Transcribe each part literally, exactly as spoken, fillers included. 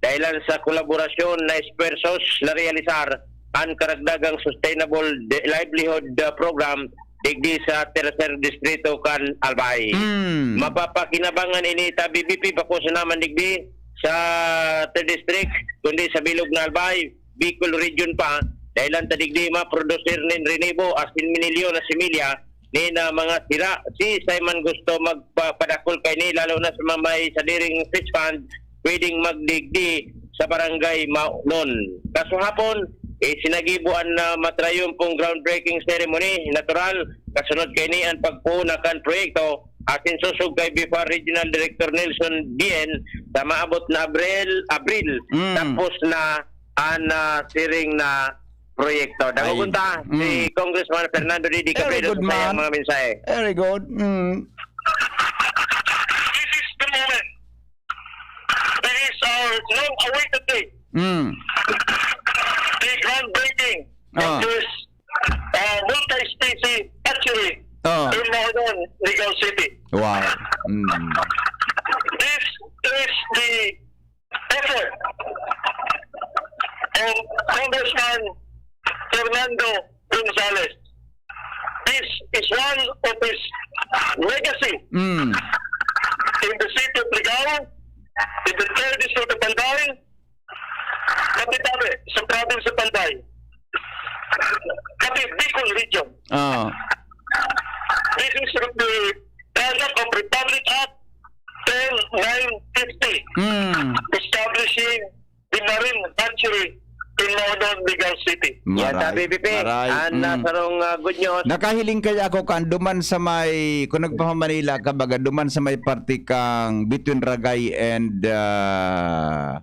dahelan sa kolaborasyon na esfuerzos na realisar an karagdagang Sustainable De-, Livelihood, ah, Program digdi sa Tercer Distrito kan Albay. Hmm. Mapapakinabangan ini ta B B P, bako sana man digdi sa Third District, kundi sa bilog na Albay, Bicol Region pa, dahelan ta digdi maprodusir nin rinibo asin minilyon na similya nin, ah, mga sira. Siisay man gusto magpa-, padakul kaini, lalo na sa mga may sadiring fish pond, pwedeng magdigdi sa Barangay Maonon. Kasuhapon, isinagibo an, ah, matrayumpong groundbreaking ceremony, natural, kasunod kaini an pagpoon na kan proyekto, asin sosog kay BIFAR Regional Director Nelson Bien, sa maabot na Abril, Abril, Mm. tapos na an, ah, siring na proyekto. Dagog unta si Congressman Fernando Didi Cabredo sa sayang mga mensahe. Very good. Mm. This is the moment. This is our long-awaited day. Mm. The groundbreaking of Ah. this, uh, multi-species hatchery Ah. in Maonon, Rigao City. Wow. Mm. This is the effort of Congressman Fernando Gonzalez. This is one of his legacy Mm. in the city of Rigao, in the third district of Albay, pati dati sa province of Albay, pati Bicol region. Ah. This is the product of Republic Act ten nine fifty, Mm. establishing the Marine Hatchery in Maonon, Rigao City. Yan, Maray. Sabi, B P, Maray. An, ah, Mm. sarong, ah, good news. Nakahiling kaya ako kan duman sa may, kung nagpa-Manila ka, baga, duman sa may parte kang between Ragay and, ah,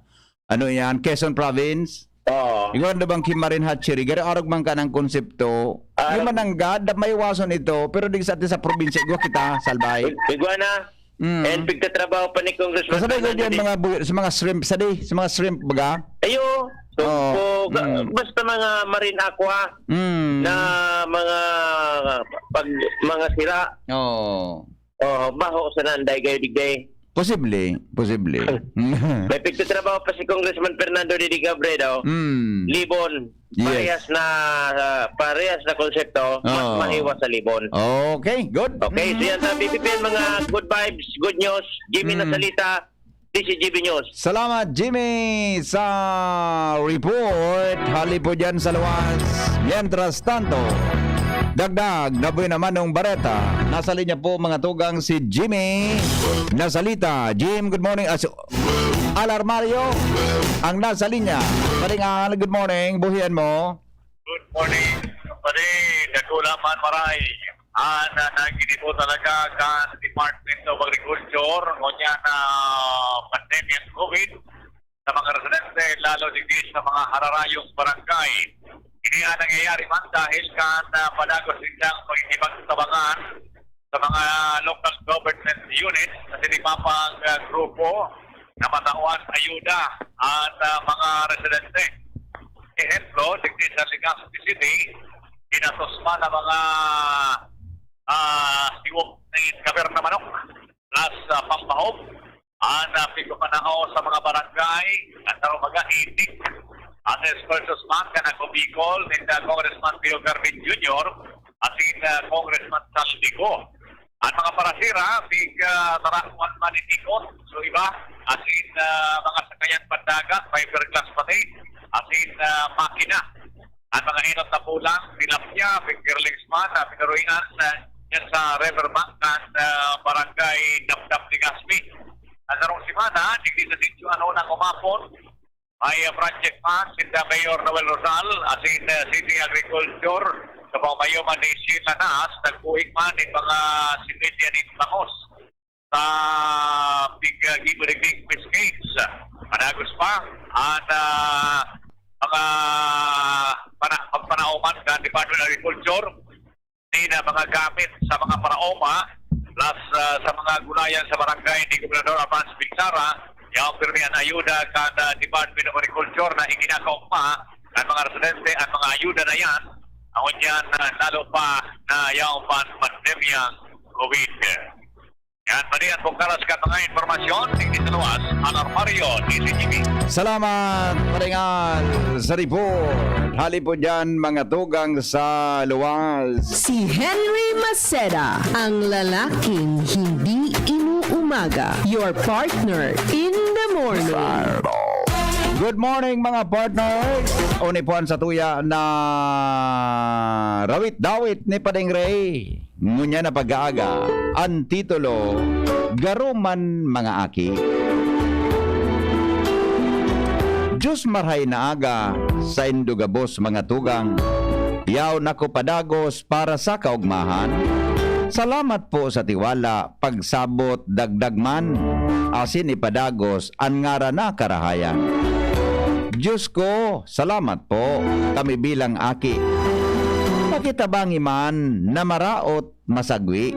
ano yan, Quezon Province? Oo. Igwa na bang ki Marine Hatchery? Garo arog man ka ng konsepto. Ah. Yung mananggad, may wason ito, pero di sa atin sa probinsya, igwa kita, Salbay. Ig-, igwa na. Mm. And pigtatrabaho pa ni Congressman Kasabay ko Fernando diyan, di- mga buy-, sa mga shrimp, sa di, sa mga shrimp, baga? Ayo. So, Oo. so, ga-, Mm. basta mga marine aqua Mm. na mga pag, mga sira. Oo. Oo, baho sa nanday, gayo digday. Posible, posible. May pigtatrabaho pa si Congressman Fernando Didi Cabredo. Mm. Libon. Yes. Parehas na, ah, parehas na konsepto, mas Oo. mahiwas sa libon. Okay, good. Okay, so Mm. yan sa B P P N, mga good vibes, good news. Jimmy Mm. Nasalita, D C G B News. Salamat, Jimmy, sa report. Hali po dyan sa luwas. Mientras tanto, dagdag na buhay naman ng bareta. Nasa linya po, mga tugang, si Jimmy Nasalita. Jim, good morning. Ah, si Alarmario, ang nasa linya. Paring Al, good morning. Buhian mo. Good morning. Pare, dakula man maray. Ah, na, naginibo talaga kan Department of Agriculture, ngunyan na pandemya ng COVID, sa mga residente, lalo digdi sa mga hararayong barangay. Ini ang nangyayari man dahil kan, ah, padagos nilang pagkikipagtabangan sa mga local government unit sa sinipapang, ah, grupo na matawan ayuda at, ah, mga residente. Ehemplo, digdi sa Legazpi City, ginatos man ang mga, ah, siwok ni Kaperna Manok plus, ah, Pampahog. An, ah, pigpapanao sa mga barangay, at sa mga itik, at sa sponsors man kan Ako Bicol, ninda Congressman Pio Carmen Junior, asin, ah, Congressman Saldico. An mga parasira, pig, ah, tarawan man nin ikot, so iba, asin, ah, mga sakayan pandagat, fiberglass pati, asin, ah, makina. An mga enot na bulang tilapia, fingerlings man, ah, pinaruyaan, ah, yan sa riverbank kan, ah, Barangay Dapdap Legazpi. An sarong semana, digdi sa sitio, ano, na kumapon, may, ah, project man, sinda Mayor Noel Rosal, asin, ah, City Agriculture, sa pamayo man ni Sheila Nas, nagbuhig man nin mga similya nin bangos sa pig-, ah, gibo digdi quiz games. Padagos pa, an, ah, mga pana-, pagpanaoman kan Department of Agriculture, ni na mga gamit sa mga paraoma, plus, ah, sa mga gulayan sa barangay ni Gobernador Avance Bigsara, yaon pirmi an ayuda kan, ah, Department of Agriculture na iginakaogma kan mga residente an mga ayuda na yan. Ngunyan, ah, lalo pa na yaon pan pandemyang COVID. Yan, padi at bukaras ka mga impormasyon, digdi sa luwas, Alarmario, D Z G B. Salamat, Paringal, sa report. Hali po dyan, mga tugang sa luwas. Si Henry Maceda, ang lalaking hindi inuumaga. Your partner in the morning. Good morning, mga partners. Uni po an satuya na rawit-dawit ni Pading Ray. Ngunyan na pag-aaga, an titulo, Garo Man Mga Aki. Diyos marhay na aga, saindo gabos mga tugang. Yaon ako padagos para sa kaugmahan. Salamat po sa tiwala, pagsabot, dagdag man, asin ipadagos an ngaran na karahayan. Diyos ko, salamat po, kami bilang aki. Pakitabangi man na maraot masagwi.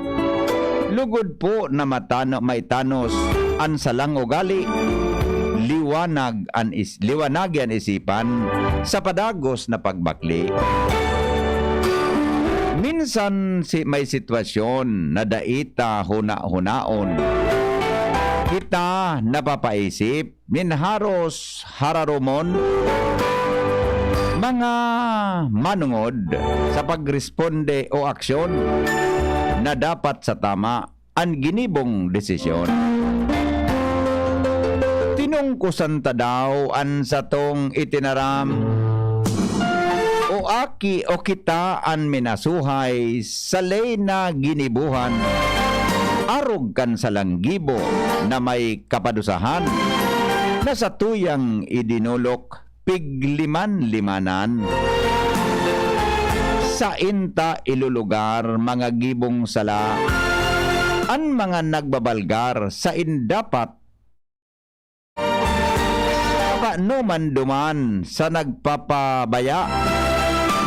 Lugod po na matano, maitanos an salang ugali. Liwanag an is-, liwanagi an isipan sa padagos na pagbakli. Minsan si, may sitwasyon na dai ta huna-hunaon. Kita napapaisip nin haros hararomon, mga manongod sa pagresponde o aksyon na dapat sa tama an ginibong desisyon. Tinungkosan ta daw an satong itinaram, o aki o kita an minasuhay sa ley na ginibohan, arog kan salang gibo na may kapadusahan na satuyang idinolok pigliman-limanan. Sainta ilulugar mga gibong sala, an mga nagbabalgar sain dapat. Paano man duman sa nagpapabaya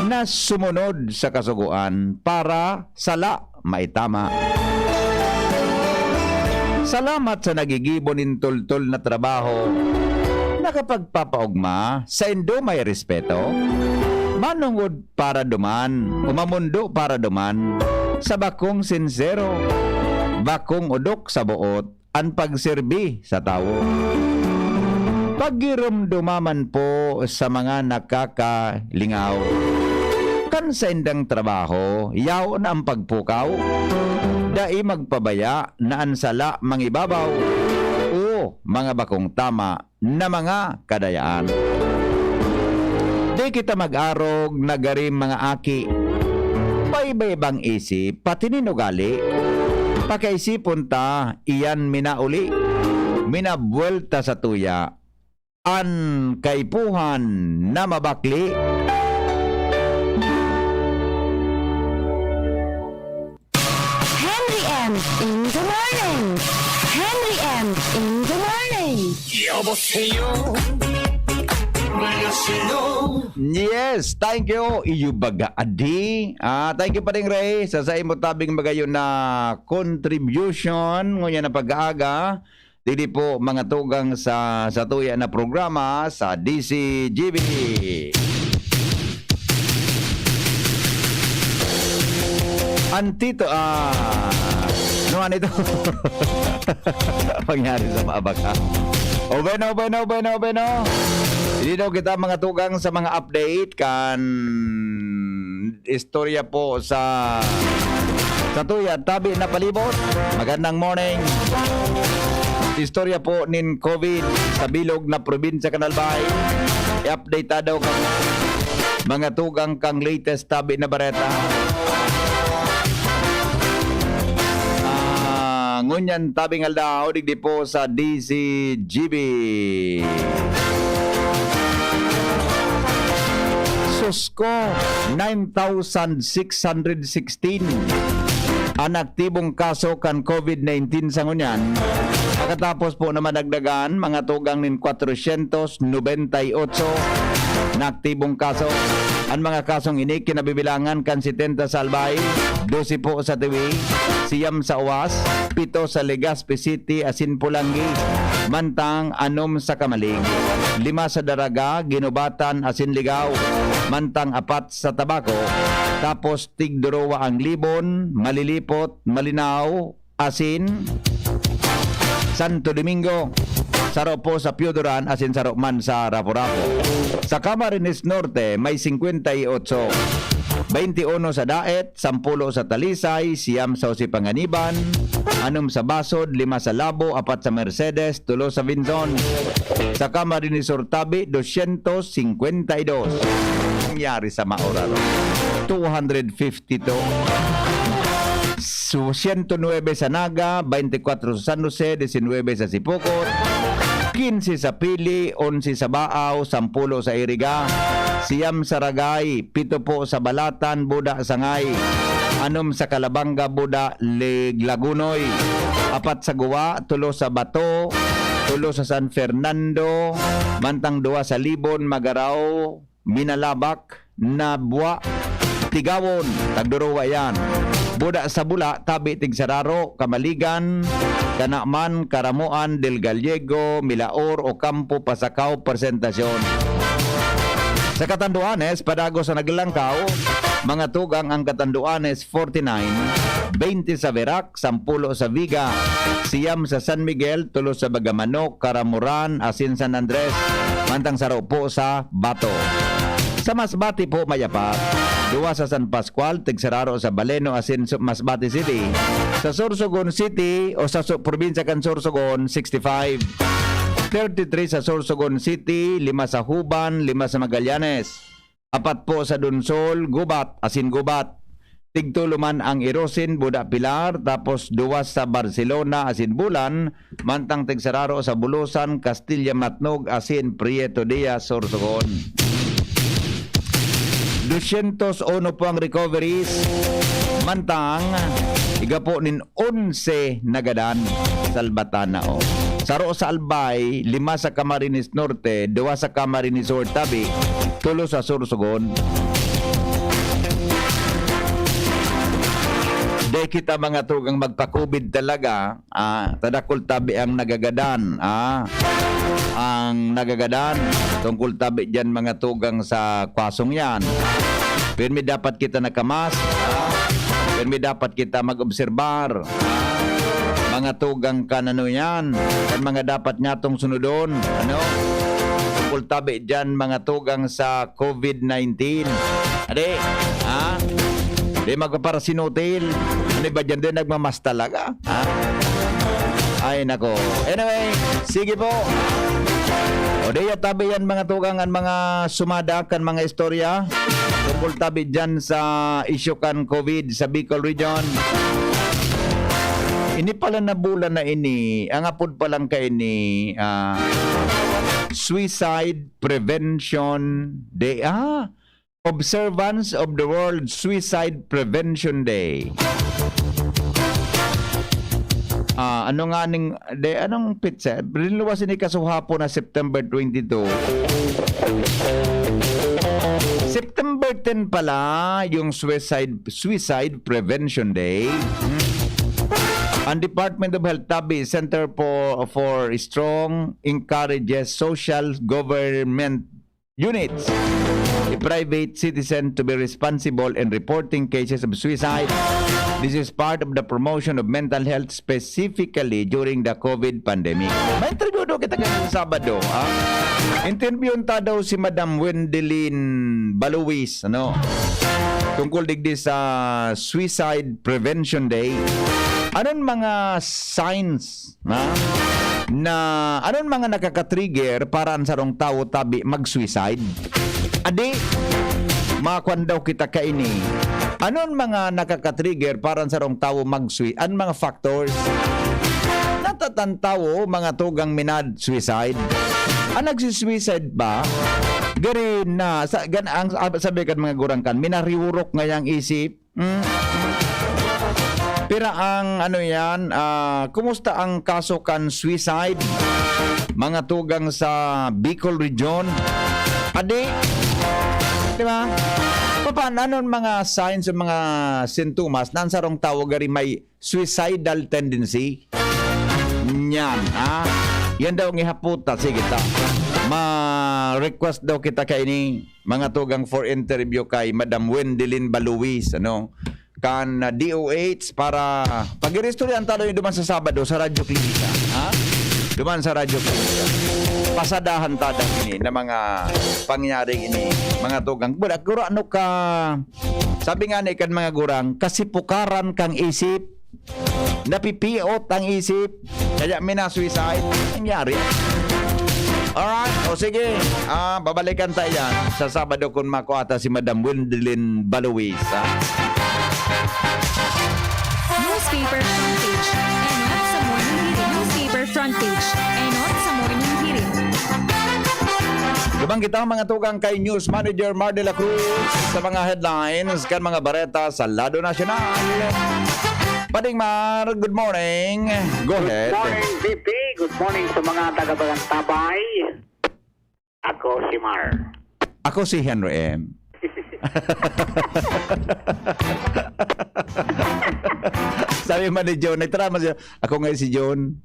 na sumunod sa kasugoan para sala maitama. Salamat sa nagigibo nin tultol na trabaho, nakapagpapaogma saindo may respeto, manongod para duman, o mamondo para duman, sa bakong sinsero, bakong odok sa boot, an pagserbi sa tawo. Pagiromdoma man po sa mga nakakalingaw, kan saindang trabaho, yaon na ang pagpukaw. Dai magpabaya na an sala mangibabaw o mga bakong tama na mga kadayaan. Di kita mag-arog na gari mga aki, paiba-ibang isip, pati nin ugali. Pakaisipon ta, iyan minauli, minabwelta sa tuya, an kaipuhan na mabakli. Henry M in the morning. Henry M in the morning. 여보세요. 안녕하세요. Yes, thank you. Iyo baga, adi. Ah, thank you, Pading Ray, sa saimo tabing magayon na contribution. Ngunyan na pag-aaga, dili po mga tugang sa, sa tuya na programa sa D C G B. Antito, ah, no, ano ito? Pangyari sa mga baka. O bueno, bueno, bueno, bueno. Dito kita mga tugang sa mga update kan istorya po sa, sa tuya, tabi na palibot. Magandang morning. Istorya po nin COVID sa bilog na probinsya kan Albay. I-update ta daw kang mga tugang kang latest tabi na bareta. Ah, ngunyan tabing aldaw, digdi po sa D C G B. Sus ko, nine thousand six hundred sixteen an aktibong kaso kan COVID nineteen sa ngunyan. Pagkatapos po na madagdagan, mga tugang nin kwatrosyentos nobenta y otso na aktibong kaso. An mga kasong ini kinabibilangan kan setenta sa Albay, dose po sa Tiwi, siyam sa Oas, pito sa Legazpi City asin Polangui, mantang anom sa Camalig, lima sa Daraga, Guinobatan asin Ligao, mantang apat sa Tabaco, tapos tigduruwa ang Libon, Malilipot, Malinao, asin Santo Domingo, saro po sa Pioduran asin saro man sa Rapu-Rapu. Sa Camarines Norte, may singkwenta y otso, bainti uno sa Daet, sampulo sa Talisay, siyam sa Jose Panganiban, anom sa Basod, lima sa Labo, apat sa Mercedes, tulo sa Vinzon. Sa Camarines Sur tabi, dosyentos singkwenta y dos. Nangyari sa Mauraro, two hundred fifty-two. Su-, siyento nuebe sa Naga, bainti kwatro sa San Jose, disinwebe sa Sipocot, kinse sa Pili, onse sa Baao, sampulo sa Iriga, siyam sa Ragay, pito po sa Balatan, Buda, Sangay, anom sa Calabanga, Buda, Lig-, Lagunoy, apat sa Guwa, tulo sa Bato, tulo sa San Fernando, mantang duwa sa Libon, Magarao, Minalabak, Nabua, Tigawon, tagduruwa yan. Buda sa Bula, tabi Tigsararo, Kamaligan, Kanaman, Karamuan, Del Gallego, Milaor, Ocampo, Pasacao, Presentacion. Sa Catanduanes, padagos sa Naglangkaw, mga tugang ang Catanduanes, forty-nine, bainti sa Verac, sampulo sa Viga, siyam sa San Miguel, tulo sa Bagamanok, Caramoran, asin San Andres, mantang saro po sa Bato. Sa Masbate po, may apat. Duwa sa San Pascual, Tigsararo sa Baleno, asin su-, Masbate City. Sa Sorsogon City o sa su-, probinsya kan Sorsogon, sixty-five. Thirty-three sa Sorsogon City, lima sa Huban, lima sa Magallanes. Apat po sa Donsol, Gubat, asin Gubat. Tigtulo man ang Irosin, Buda, Pilar, tapos duwa sa Barcelona, asin Bulan, mantang Tigsararo sa Bulusan, Castilla, Matnog, asin Prieto Diaz, Sorsogon. Dosyentos uno po ang recoveries, mantang igapo nin onse nagadan sa Albay, tanaw. Saro sa Albay, lima sa Camarines Norte, duwa sa Camarines Sur tabi, tulo sa Sorsogon. Di kita mga tugang magpa-COVID talaga, ah, ta dakul tabi ang nagagadan, ah, ang nagagadan. Tungkol tabi diyan, mga tugang, sa kwasong yan. Pirmi dapat kita nakamask, ah, pirmi dapat kita mag-obserbar, ah, mga tugang kan ano yan, kan mga dapat nyatong sunodon, ano? Tungkol tabi diyan, mga tugang, sa COVID nineteen. Ade, ha? Di magpaparasinutil. Ano ba dyan din, nagmamas talaga? Ha? Ay, nako. Anyway, sige po. O di, tabi yan, mga tugang, ang mga sumada kan mga istorya tungkol tabi dyan sa isyu kan COVID sa Bicol Region. Ini pala na bulan na ini, ang apod pa lang kaini, ah, Suicide Prevention Day. Ah, Observance of the World Suicide Prevention Day. Ah, ano nga ning, de, anong petsa? Rinluwas ini kasuhapon na September twenty-two. September ten pala yung suicide, Suicide Prevention Day. Ang Department of Health tabi, Center for, for Strong encourages social government units, a private citizen to be responsible in reporting cases of suicide. This is part of the promotion of mental health, specifically during the COVID pandemic. May interview daw kita ngayong Sabado, ha? Interviewon ta daw si Madam Wendelin Baluis, ano? Tungkol digdi sa Suicide Prevention Day. Anong mga signs, ha? Na, anong mga nakaka-trigger para ang sarong tawo tabi mag-suicide? Adi, makwan daw kita kaini. Anon mga nakaka-trigger para sa sarong tawo mag-sui-, an mga factors? Natatan tawo, mga tugang minad suicide. Ang nagsi-suicide ba? Gari na, sa, gan, ang, sabi kan mga gurang kan, minariurok ngayang isip. Mm. Pira ang, ano yan, ah, kumusta ang kaso kan suicide? Mga tugang sa Bicol Region. Adi, di ba? Paano, anon mga signs o mga sintomas na ang sarong tawo gari may suicidal tendency? Yan, ha? Yan daw ang ihaputa. Sige, ta. Ma-request daw kita kaini, mga tugang, for interview kay Madam Wendelin Baluis, ano? kan, ah, D O H para pag-iristoryahan ta daw duman sa Sabado sa Radyo Klinikan, ha? Duman sa Radyo Klinikan. Pasadahan ta daw ini na mga pangyayaring ini, mga tugang. Wala, guro, ano ka, sabi nga ni kan mga gurang, kasipukaran kang isip, napipiot ang isip, kaya mina-suicide. Nangyari. Alright, o sige, ah, babalikan ta yan sa Sabado kung makuha ta si Madam Wendelin Baluis, ha? Newspaper front page. Enot sa morning hirit. Newspaper front page. Enot sa morning hirit. Gabang kita, mga tugang, kay News Manager Mar de la Cruz sa mga headlines kan mga bareta sa lado nasyonal. Pading Mar, good morning. Go ahead. Morning, V P. Good morning sa mga taga-Bagantabay. Ako si Mar. Ako si Henry M. Sabi man ni John, nagtrama siya, "Ako nga si John."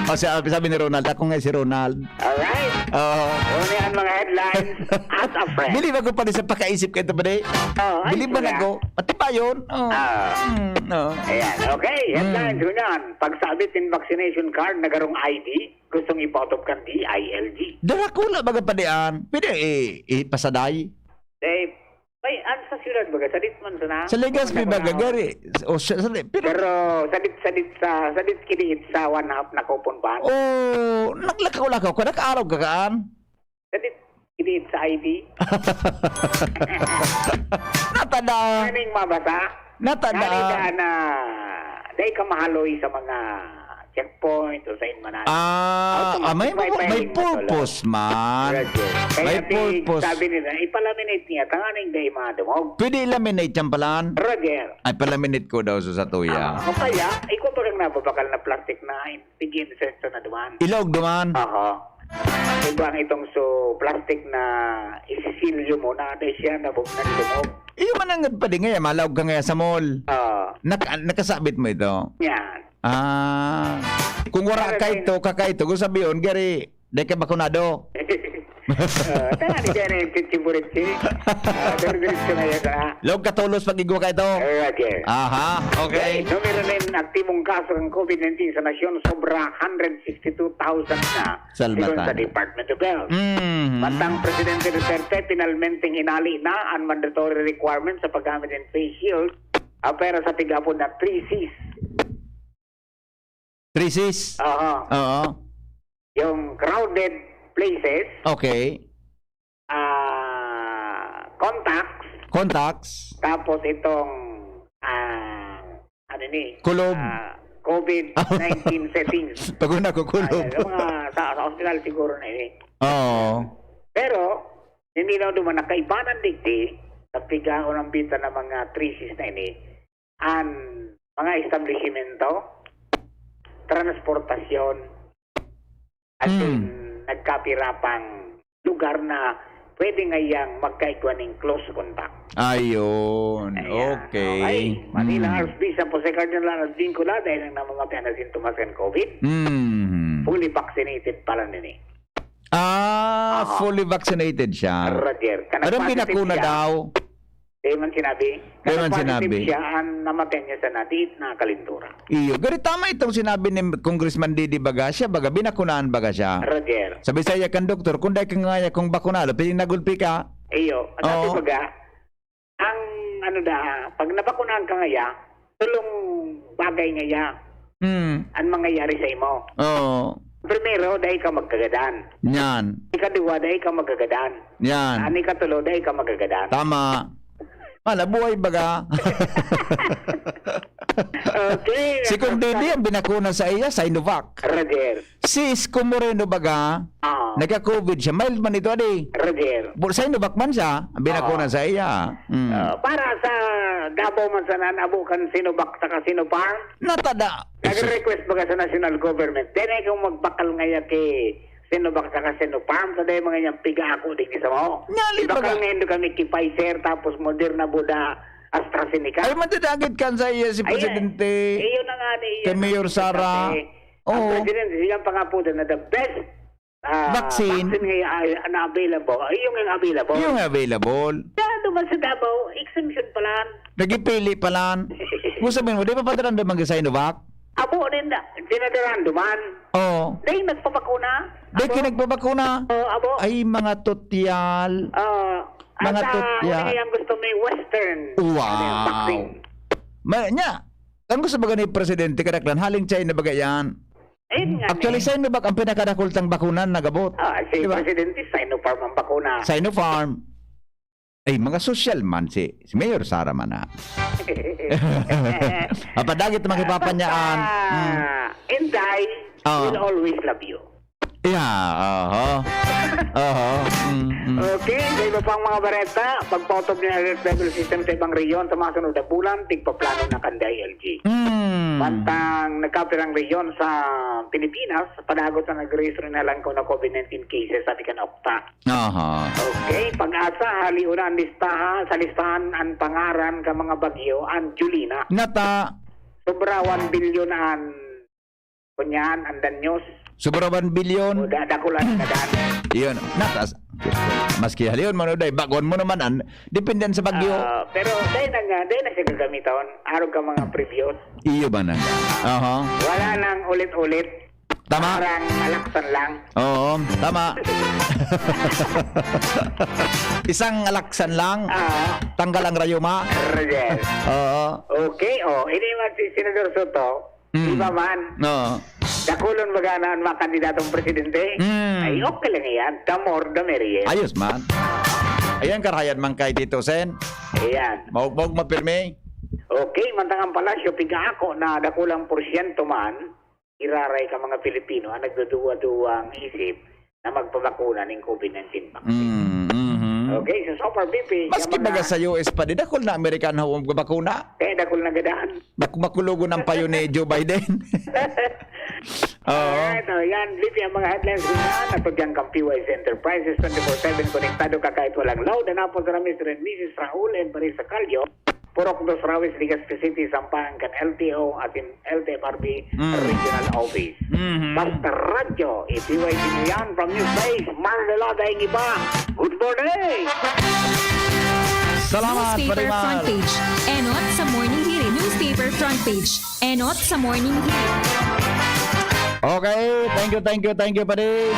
O siya, sabi ni Ronald, "Ako nga si Ronald." Alright. Oo. Una yan mga headlines as a friend. Bilib ako pa rin sa pakaisip ka ito pa rin. Oo, ay, Bilib man sila. Ako. Pati ba yun? Oo. Ah. Mm, oo. Ayan, okay. Headlines, Mm. Ngunyan, pagsabit ng vaccination card na garong I D, gustong ipautop kan D I L G. Darakula baga pa diyan. Pwede i-, ipasaday? Eh, may, ano sa siyudad baga? Sa Ditman sana? Sa Legazpi Ano baga, na? Gari? O sa, sa, pero Pero sa dit, sa dit, sa, sa dit kiniit sa one half na kupon ba? Oh, naglakaw-lakaw ka, nakaaraw ka kaan? Sa dit kiniit sa I D. Natada. Kaning mabasa? Natada. Nani da na, dai ka mahaloy sa mga checkpoint o sa inmanan. Ah, Automatic, ah, may, may may, may paying na purpose man. Roger. Kaya May ti-, purpose. Sabi nila, "Ipalaminate niya, tanganing dai madumog." Pwede i-laminate yan palan? Roger. Ay, palaminate ko daw sa satuya. Ah, o kaya, ikaw pa kang nababakal na plastic na in-, pig-insert sa naduman. Ilog duman? Aha. Diba ang itong so plastic na isisilyo mo na, dahil siya nabog na dumog. Iyo man ang pwede nga yan, malaog ka nga sa mall. Ah. Nak-, nakasabit mo ito? Yan. Ah. Kung wala Pero ka din ito, kaka ito, kung sabi yun, gari, di ka bakunado. Ah, tanga ni Jerry, Chichi Burichi. Ah, diretso na yan, ah. Log ka tulos pag igwa ka ito. Roger. Aha, okay. Okay, numero nin aktibong kaso ng COVID nineteen sa nasyon, sobra hundred sixty-two thousand na, Salbatan. Sigon sa Department of Health. Mhm. Mantang Presidente Duterte, finalmente hinali na ang mandatory requirement sa paggamit ng face shield, ah, para sa pig-apod na three Cs. Three Cs? Oo. Oo. Yung crowded places, Okay. ah, contacts, Contacts? tapos itong, ah, ano ni, Kulob. ah, COVID nineteen settings. Pag una ko kulob. Ah, yung mga sa, sa hospital siguro na yun eh. Oo. Pero, hindi na duman nakaibanan digdi, sa pigaon ang bita ng mga three Cs na ini, an mga establishmento, transportasyon, at Hmm. yung nagkapira pang lugar na pwede ngayang magkaigwa ning close contact. Ayun. Ayan. Okay. Okay. Manila Hmm. R S B, San Jose Cardinal, Advincula, dahil ang namamagitan na sintomas kan COVID, Hmm. fully vaccinated pala nini. Ah, Aha. fully vaccinated siya. Roger. Ka Anong nagpositive binakuna siya. daw? Di man sinabi. Di man Nagpositive sinabi. siya, ang namatay niya sa nadiit na kalintura. Iyo. Gari, tama itong sinabi ni Congressman Didi baga siya, baga binakunahan baga siya. Roger. Sabi sa iya kan doktor, kung dai ka ngaya kung bakunado, piling nagulpi ka. Iyo. Ang sabi Oo. baga, ang ano da, pag nabakunahan ka ngaya, tulong bagay ngaya Hmm. ang mangyayari sa imo. Oo. Primero, dai ka magkagadan. Yan. Ikaduwa, dai ka magkagadan. Yan. Ang ikatulo, dai ka magagadan. Tama. Wala, buhay baga. Okay. Si Kong Didi, ang binakuna sa iya, Sinovac. Roger. Si Isko Moreno baga, Ah. nagka-COVID siya. Mild man ito, adi. Roger. Bu-, Sinovac man siya, ang binakuna Ah. sa iya. Mm. Ah, para sa Davao man sana, abo kan Sinovac saka Sinopharm. Natada. Nagre-request baga sa national government, "Dai na kamo magbakal ngaya ki Sinovac saka Sinopharm, sa dai mga niyang piga ako digdi sa mao. Nyali Ibakal baga. Nga indo kami ki Pfizer, tapos Moderna, buda AstraZeneca." Ay, madadagit kan sa iya si Ay, Presidente. Iyo na nga ni iya Kay Mayor na Sara. Presidente. Ang Oo. Presidente, siyang pangapudan na the best, ah, Vaccine. vaccine nga, ah, na available. Ay, yung available. Yung available. Kaya ano Man sa Davao, exemption pa lang. Nagipili pa lang. Gusto mo, di pa padaran doon mag-Sinovac? Abo din da, dinadaran duman. Oo. Dahil nagpapakuna. Dahil Abo. kinagpapakuna. Oo, abo. Ay, mga tutyal. Oo. Mga Asa, tutya. Ano yung gusto may Western? Wow. Ano yung vaccine? Ma, nya, ang gusto ba gani presidente, kadaklan, haling China baga yan? Ayun nga Actually, eh. Sinovac ang pinakadakultang bakuna na nagabot. Ah, si Di ba? Presidente, Sinopharm ang bakuna. Sinopharm. Ay, mga sosyal man si, si Mayor Sara man, ha? Papadagit makipapanyaan. Basta, Mm. Inday Oo. will always love you. Yeah, oho. Oho. Mm, mm. Okay, sa iba pang mga bareta, pagpautob ni Alert Weather System sa ibang rehiyon sa mga sunod na bulan, tigpaplano na kan D I L G. Mm. Mantang nagkapirang rehiyon sa Pilipinas, panagot na nagrehistro na lang ko na COVID nineteen cases, sabi kan Okta. Aha. Okay, Pag-asa, halion na ang listahan, sa listahan ang pangaran ka mga bagyo, ang Julina. Nata. Sobra one billion an, kunyan, ang danyos. Sobra one billion? O, da-, dakul ang kadan. Yun, natas. Maski halion man o day, bagon mo naman an, depende sa bagyo. Ah, pero dahil na nga, dahil na siya gagamiton, arog ka mga previous. Iyo ba na? Aha. Wala nang ulit-ulit. Tama. Parang alaksan lang. Oo, tama. Isang alaksan lang, Ah. tanggal ang rayuma. Yes. Oo. Okay, oh. Ini man si Senador Soto, Mm. iba man. Oo. Dakulon baga na ang mga kandidatong presidente? Mm. Ay, okay lang yan. The more, the merrier. Ayos man. Ayan, karahayan man kay Tito Sen. Ayan. Maugmog, mapirmi. Okay, mantang ang palasyo, pigaako na dakulang porsyento man, iraray ka mga Pilipino ang nagduduwa-duwang isip na magpabakuna ning COVID nineteen vaccine. Mm, mhm. Okay, so, so far, B P, Maski yaman baga na. Sa U S pa, di dakul na Amerikano ang bakuna. Eh, dakul na gadahan. Mak-, makulogon ang payo ni Joe Biden. Oo. Alright, oh, yan, B P, ang mga headlines ko na. Natudyang kang P Y C Enterprises, twenty-four seven konektado ka kahit walang load. Hanapon sa Mister and Missus Raul and Marisa Calio. Purok Dos Rawis, Legazpi City, sampahan kan L T O asin L T F R B Mm. Regional Office. Mhm. Basta Radyo, itiway din yan from New Space, Manila, daing iba. Good morning! Salamat, Newspaper Parimal. Front page. Enot sa Morning Hirit. Newspaper front page. Enot sa Morning Hirit. Okay, thank you, thank you, thank you, padi.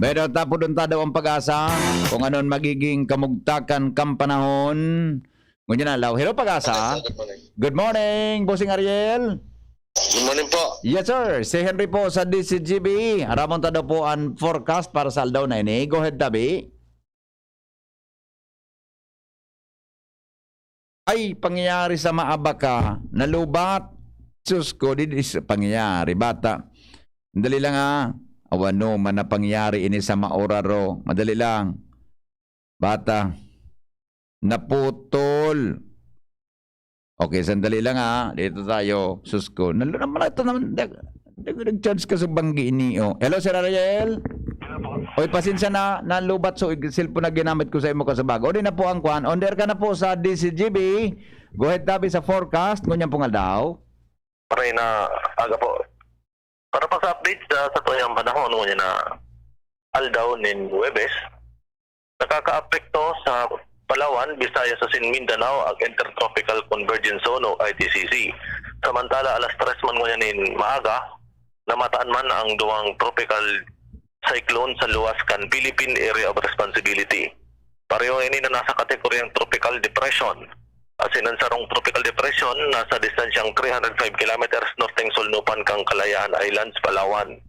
Pero tapos doon ta daw ang Pag-asa kung ano ang magiging kamugtakan kan panahon. Ngunyan na, law. Hello, Pag-asa. Good morning, Bossing Ariel. Good morning po. Yes, sir. Si Henry po sa D Z G B. Aramon ta daw po ang forecast para sa aldaw na ini. Go ahead, Tabi. Ay, pangyayari sa Maabaca, nalubat. Sus ko, di, di sa pangyayari. Bata, dali lang, ah. Awan no, man na pangyayari ini sa Mauraro. Madali lang. Bata, naputol. Okay, sandali lang, ah. Dito tayo. Sus ko. Nalo naman ito naman. Dag-, dag-, nag-charge ka sa banggi ini, oh. Hello, Sir Ariel? Hello po. Oy, pasensya na, nalubat so ig-, cellphone na ginamit ko sa imo kasabag. O, di na po ang kwan. On air ka na po sa D Z G B. Go ahead, Tabi, sa forecast. Ngunyan pong aldaw. Pare na aga po. Para pa sa update sa, sa tuyang panahon, ngunyan na aldaw nin Huwebes, nakakaapekto sa Palawan, Visayas asin Mindanao ang Intertropical Convergence Zone o I T C Z. Samantala, alas tres man ngunyan nin maaga, namataan man ang duwang tropical cyclone sa luwas kan Philippine Area of Responsibility. Pareho ini na nasa kategoryang tropical depression. Asin ang sarong tropical depression nasa distansyang three hundred five kilometers norteng sulnupan kan Kalayaan Islands, Palawan.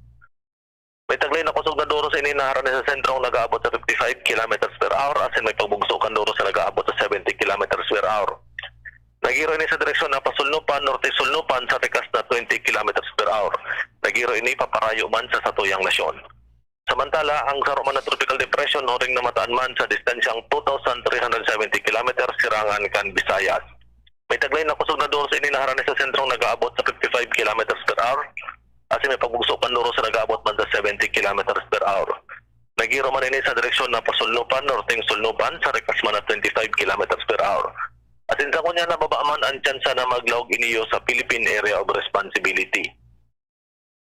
May taglay na kusog na duros ini na harani sa sentrong nag-aabot sa fifty-five kilometers per hour asin may pagbugso kan duros na nag-aabot sa seventy kilometers per hour. Nagiro ini sa direksyon na pasulnupan, norte-sulnupan sa tikas na twenty kilometers per hour. Nagiro ini paparayo man sa satuyang nasyon. Samantala, ang saro man na tropical depression huring namataan man sa distansyang two thousand three hundred seventy kilometers sirangan kan Visayas. May taglay na kusog na duros ini na harani sa sentrong nag-aabot sa fifty-five kilometers per hour, asin may pagbugso kan duros na nag-aabot man sa seventy kilometers per hour. Nagiro man ini sa direksyon na pasulnupan, norteng sulnupan, sa tikas man na twenty-five kilometers per hour. Asin sa kunya, nababa man ang tsansa na maglaog ini iyo sa Philippine Area of Responsibility.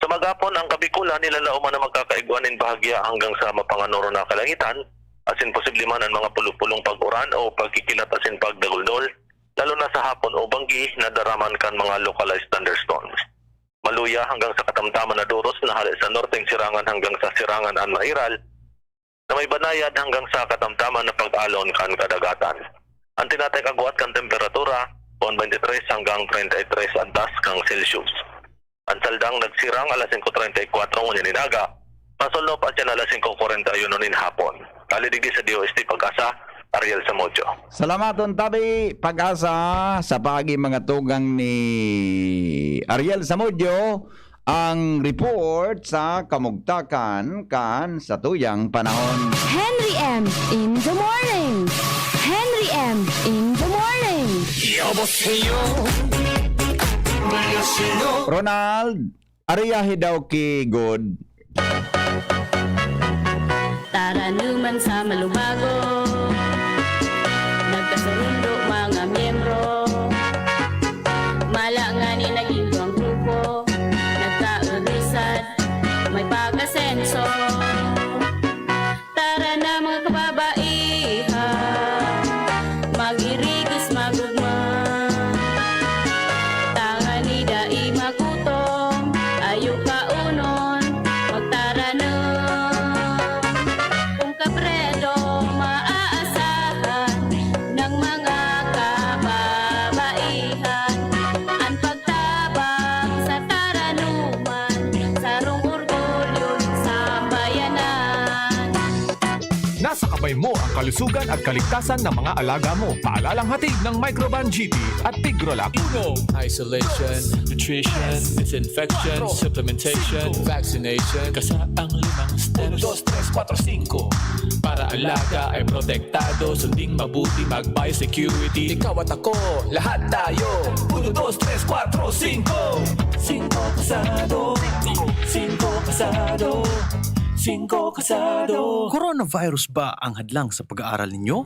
Sa maghapon, ang Kabikulan nilalaoman na magkakaigwa nin bahagya hanggang sa mapanganoro na kalangitan, asin posible man an mga pulupulong pag-uran o pagkikilat asin pagdaguldol, lalo na sa hapon o banggi na daraman kan mga localized thunderstorms. Maluya hanggang sa katamtaman na doros na hale sa norteng sirangan hanggang sa sirangan an mairal, na may banayad hanggang sa katamtaman na pag-alon kan kadagatan. An tinatay kagwat kan temperatura, poon twenty-three hanggang treinta y tres antas kan Celsius. An saldang nagsirang alas singko treinta y kwatro ngunyan nin aga, masulnop asyan alas singko kwarenta y uno nin hapon. Hali digdi sa D O S T Pag-asa, Ariel Samudio. Salamaton tabi, Pag-asa, sa paagi mga tugang ni Ariel Samudio, ang report sa kamugtakan kan satuyang panahon. Henry M in the morning. Henry M in the morning. 여보세요. 안녕하세요. Ronald, ariyahi daw ki good. Taranuman sa malubago, nagkasurundo mga miyembro. Mala ngani naging duwang grupo, nagkaudusad, may pag-asenso. Tara na, mga kababaihan, mag-irigis, magugma. Tangani dai magutom, ayo kaunon, magtaranom. Kung Kabredo maaasahan ng mga kababaihan, an pagtabang sa taranuman, sarong orgulyo nin sambayanan. Nasa kamay mo ang kalusugan at kaligtasan ng mga alaga mo. Paalalang hatid ng Microban G P at Tigrolac. Uno, isolation, nutrition, disinfection, supplementation, vaccination. Kasaang limang steps. Uno, dos, tres, kwatro, singko. Para alaga ay protektado, sunding mabuti, mag-biosecurity. Ikaw at ako, lahat tayo. Uno, dos, tres, kwatro, singko. Singko kasado. Singko kasado. Singko kasado. Coronavirus ba ang hadlang sa pag-aaral ninyo?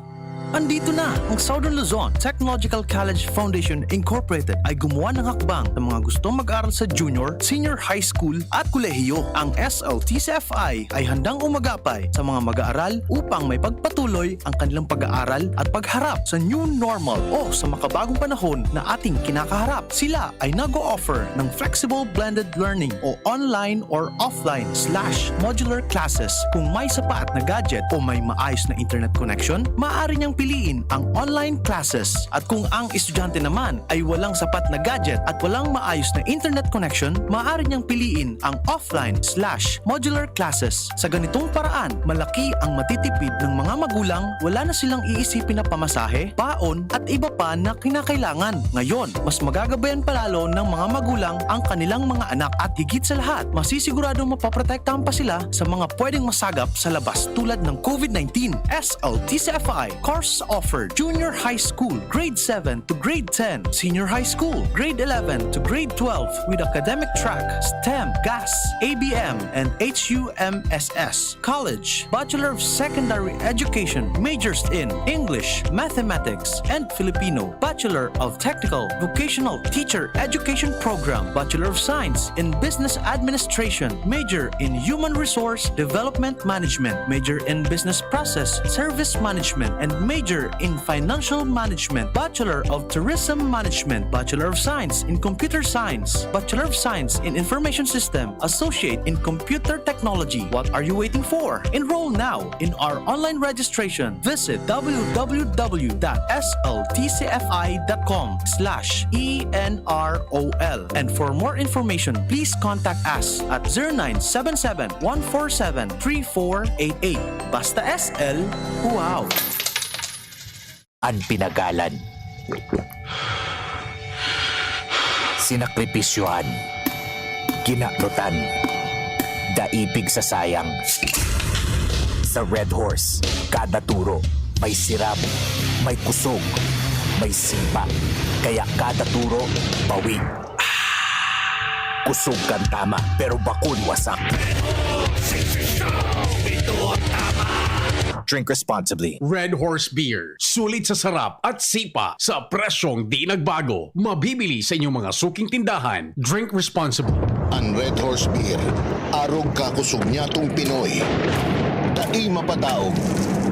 Andito na! Ang Southern Luzon Technological College Foundation Incorporated ay gumawa ng hakbang sa mga gustong mag-aral sa junior, senior high school at kolehiyo. Ang S L T C F I ay handang umagapay sa mga mag-aaral upang may pagpatuloy ang kanilang pag-aaral at pagharap sa new normal o sa makabagong panahon na ating kinakaharap. Sila ay nag-o-offer ng flexible blended learning o online or offline slash modular classes. Kung may sapat na gadget o may maayos na internet connection, maaari niyang piliin ang online classes. At kung ang estudyante naman ay walang sapat na gadget at walang maayos na internet connection, maaari niyang piliin ang offline slash modular classes. Sa ganitong paraan, malaki ang matitipid ng mga magulang, wala na silang iisipin na pamasahe, baon, at iba pa na kinakailangan. Ngayon, mas magagabayan pa lalo ng mga magulang ang kanilang mga anak at higit sa lahat, masisiguradong mapoprotektahan pa sila sa mga pwedeng masagap sa labas tulad ng COVID nineteen. S L T C F I, course offered, junior high school, grade seven to grade ten, senior high school, grade eleven to grade twelve with academic track, STEM, GAS, A B M, and H U M S S. College, Bachelor of Secondary Education, majors in English, Mathematics, and Filipino, Bachelor of Technical Vocational Teacher Education Program, Bachelor of Science in Business Administration, major in Human Resource Development Management, major in Business Process Service Management, and major in Financial Management, Bachelor of Tourism Management, Bachelor of Science in Computer Science, Bachelor of Science in Information System, Associate in Computer Technology. What are you waiting for? Enroll now in our online registration. Visit w w w dot s l t c f i dot com slash e n r o l. And for more information, please contact us at zero nine seven seven, one four seven, three four eight eight. Basta S L, wow! An pinagalan, sinakripisyohan, ginaprotan, daipig sa sayang. Sa Red Horse, kada turo may sirab, may kusog, may sipa. Kaya kada turo, bawi. Kusog kan tama, pero bakun wasak. Drink responsibly. Red Horse Beer. Sulit sa sarap at sipa sa presyong di nagbago. Mabibili sa inyong mga suking tindahan. Drink responsibly. An Red Horse Beer, arog kakusog niyatong Pinoy. Dai mapataog.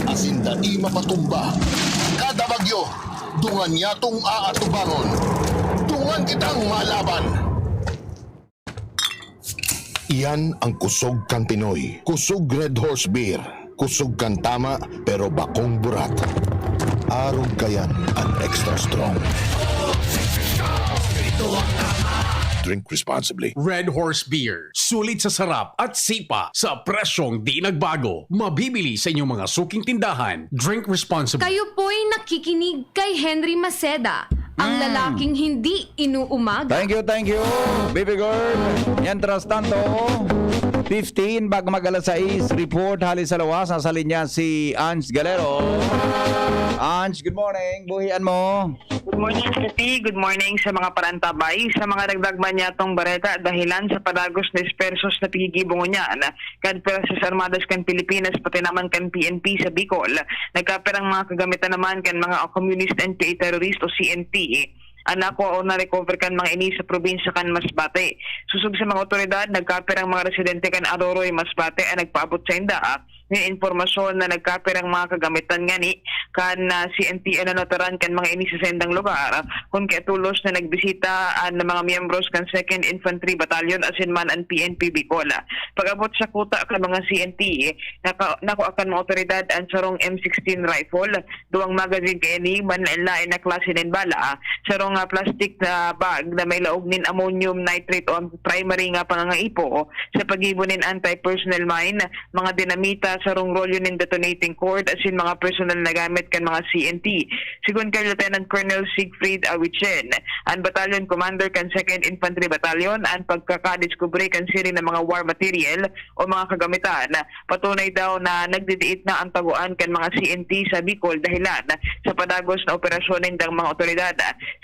asin dai mapatumba. Kada bagyo, dungan niyatong aatubangon. Dungan kitang malaban. Iyan ang kusog kan Pinoy. Kusog Red Horse Beer. Kusog kan tama, pero bakong burat. Arog kayan an extra strong. Drink responsibly. Red Horse Beer. Sulit sa sarap at sipa sa presyong di nagbago. Mabibili sa inyong mga suking tindahan. Drink responsibly. Kayo po'y nakikinig kay Henry Maceda, ang Mm. lalaking hindi inuumaga. Thank you, thank you, baby girl. Mientras tanto, fifteen, bago mag alas sais, report hali sa lawas, nasa linya si Ange Galero. Ange, good morning. Buhian mo. Good morning, Sir P. Good morning sa mga parantabay. Sa mga dagdag man niyatong bareta, dahilan sa padagos na dispersos na pigigibo ngunyan kan Puwersas Armadas kan Pilipinas, pati naman kan P N P sa Bicol. Nagkapirang mga kagamitan naman kan mga communist N P A terrorist o C N T an nakua o na-recover kan mga ini sa probinsya kan Masbate. Sosog sa mga otoridad, nagkapirang mga residente kan Aroroy, Masbate an nagpaabot sainda nin impormasyon na nagkapirang mga kagamitan ngani kan, ah, C N T an nanotaran kan mga ini sa saindang lugar, kun kaya tolos na nagbisita an mga miyembros kan Second Infantry Battalion asin man an P N P Bicol. Pag-abot sa kuta kan mga C N T, naka-, nakua kan mga otoridad an sarong M sixteen rifle, duwang magazine kaini, manlaen-laen na klase nin bala, sarong, ah, plastic na bag na may laog nin ammonium nitrate o ang primary nga pangangaipo sa paggibo nin anti-personnel mine, mga dinamita, sarong rolyo nin detonating cord, asin mga personal na gamit kan mga C N T. Sigon kay Lieutenant Colonel Siegfried Awichen, an battalion commander kan Second Infantry Battalion, an pagkakadiskubre kan siring na mga war material o mga kagamitan, patunay daw na nagdidiit na an tagoan kan mga C N T sa Bicol dahilan sa padagos na operasyon nindang mga otoridad.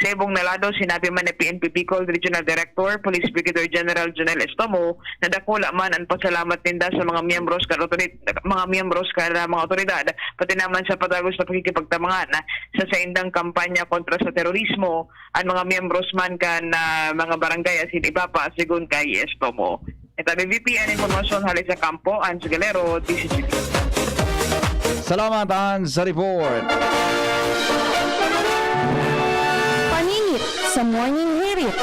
Sa ibong na lado, sinabi man ni P N P Bicol Regional Director, Police Brigadier General Jonel Estomo, na dakula man an pasalamat ninda sa mga miyembros kan otorid-, mga miyembros kan, ah, mga otoridad, pati naman sa padagos na pakikipagtabangan sa saindang kampanya kontra sa terorismo, an mga miyembros man kan, ah, mga barangay asin iba pa, sigon kay Estomo. Ito, B B P, an impormasyon hali sa kampo, Ange Galero, D C G P. Salamat, Ange, sa report. Paningit sa Morning Hirit.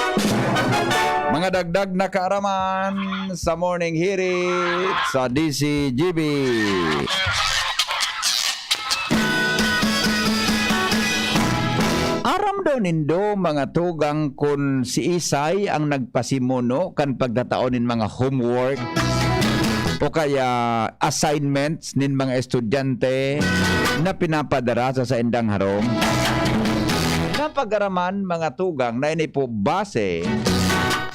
Mga dagdag na kaaraman sa Morning Hirit sa D C G B. Aram daw nindo, mga tugang, kun siisay ang nagpasimuno kan pagtatao nin mga homework o kaya assignments nin mga estudyante na pinapadara sa saindang harong? Napag-araman, mga tugang, na ini po base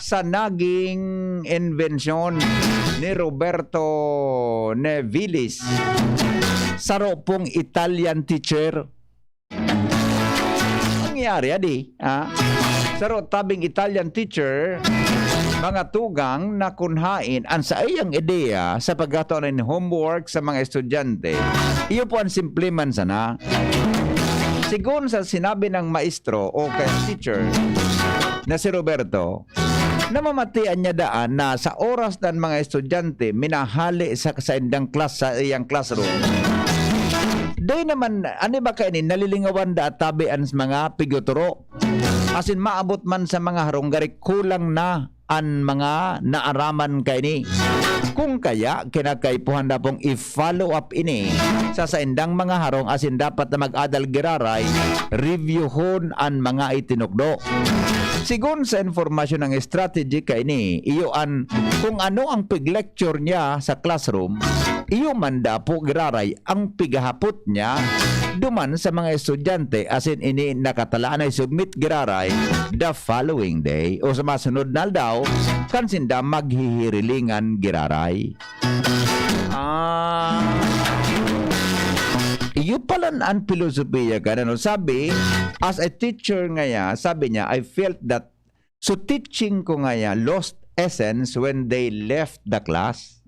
sa naging imbensyon ni Roberto Nevilis, saro pong Italian teacher. Nangyari, adi, ha? Saro tabing Italian teacher, mga tugang, na kun haen an saiyang ideya sa pagkatao nin homework sa mga estudyante, iyo po an simple man sana. Sigon sa sinabi ng maestro o kaya teacher na si Roberto, namamatian niya daan na sa oras na an mga estudyante minahali sa saindang class, sa iyang classroom, dai naman, ano ba kaini, nalilingawan da tabi an mga piguturo. Asin maabot man sa mga harong, gari kulang na an mga naaraman kaini. Kung kaya, kinakaipuhan da pong i-follow up ini sa saindang mga harong asin dapat na mag-adal giraray, reviewhon an mga itinukdo. Sigon sa impormasyon, ang strategy kaini, iyo an kung ano ang pig-lecture niya sa classroom, iyo man dapo giraray ang pigahapot niya duman sa mga estudyante, asin ini nakatalaan na i-submit giraray the following day o sa masunod na aldaw kan sinda maghihirilingan giraray. Ah. Iyo pala an pilosopiya kan, ano, sabi, as a teacher ngaya, sabi niya, I felt that, so teaching ko ngaya lost essence when they left the class.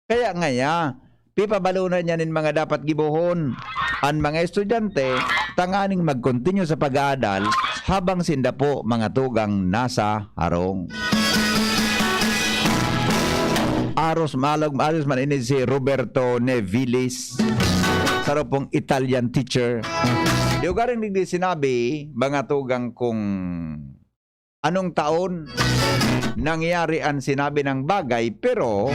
Kaya ngaya, pipabalonan niya nin mga dapat gibohon an mga estudyante tanganing mag-continue sa pag-aadal habang sinda po, mga tugang, nasa harong. Aros malog, aros man ini si Roberto Nevilis. saro pong Italian teacher. Di ko garing digdi sinabi, mga tugang, kung anong taon nangyari ang sinabi ng bagay, pero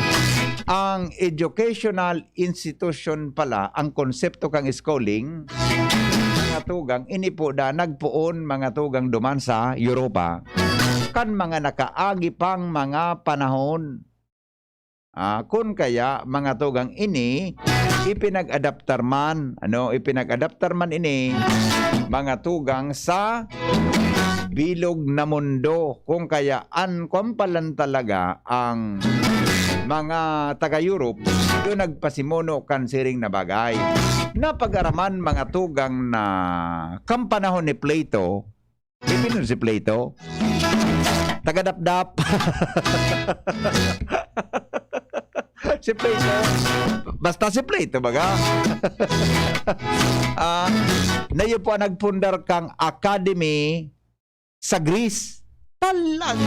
ang educational institution pala, ang konsepto kang schooling, mga tugang, ini po da, nagpoon, mga tugang, duman sa Europa, kan mga nakaagi pang mga panahon. Ah, kun kaya, mga tugang, ini ipinag-adaptar man, ano, ipinag-adaptar man ini, mga tugang, sa bilog na mundo. Kun kaya, an, kwan pa lang talaga ang mga taga-Europe, yung nagpasimuno kan siring na bagay. Napag-araman, mga tugang, na kan panahon ni Plato, Pilipino si Plato. Taga-Dapdap. Si Plato. Basta si Plato, baga. Ah, na yun po ang nagpundar kang academy sa Greece. Talaga.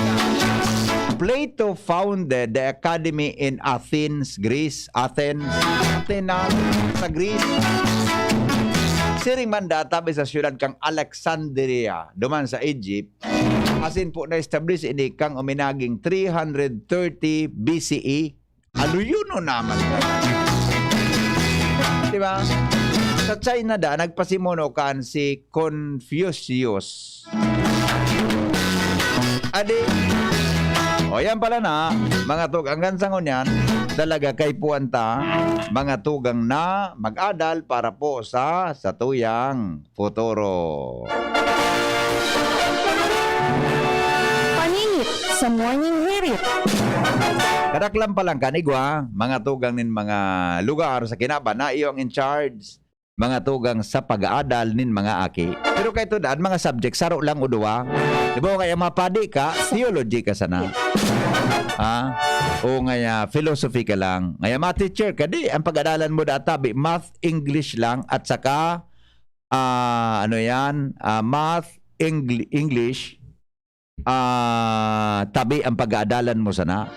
Plato founded the academy in Athens, Greece. Athens, Athena, sa Greece. Siring man da, tabi sa siyudad kang Alexandria, duman sa Egypt. Asin po na-establish ini kang uminaging three hundred thirty B C E. Aluyono naman ka. Di ba? Sa China da, nagpasimuno kan si Confucius. Adi, o yan pala na, mga tugang, hanggang sa ngunyan, talaga kaipuhan ta, mga tugang, na mag-adal para po sa satuyang futuro. Paningit sa Morning Hirit. Kadaklan pa lang kan igwa, mga tugang nin mga lugar sa kinaban na iyo ang in charge, mga tugang, sa pag-aadal nin mga aki. Pero kay ito daan, mga subject, saro lang o duwa. Di ba, kaya mapadi ka, theology ka sana. Ha? O ngaya, philosophy ka lang. Ngaya, ma-teacher ka, di, ang pag-adalan mo data, bi-, math, English lang, at saka, ah, ano yan, ah, math, Engl-, English, ah, tabi ang pag-aadalan mo sana.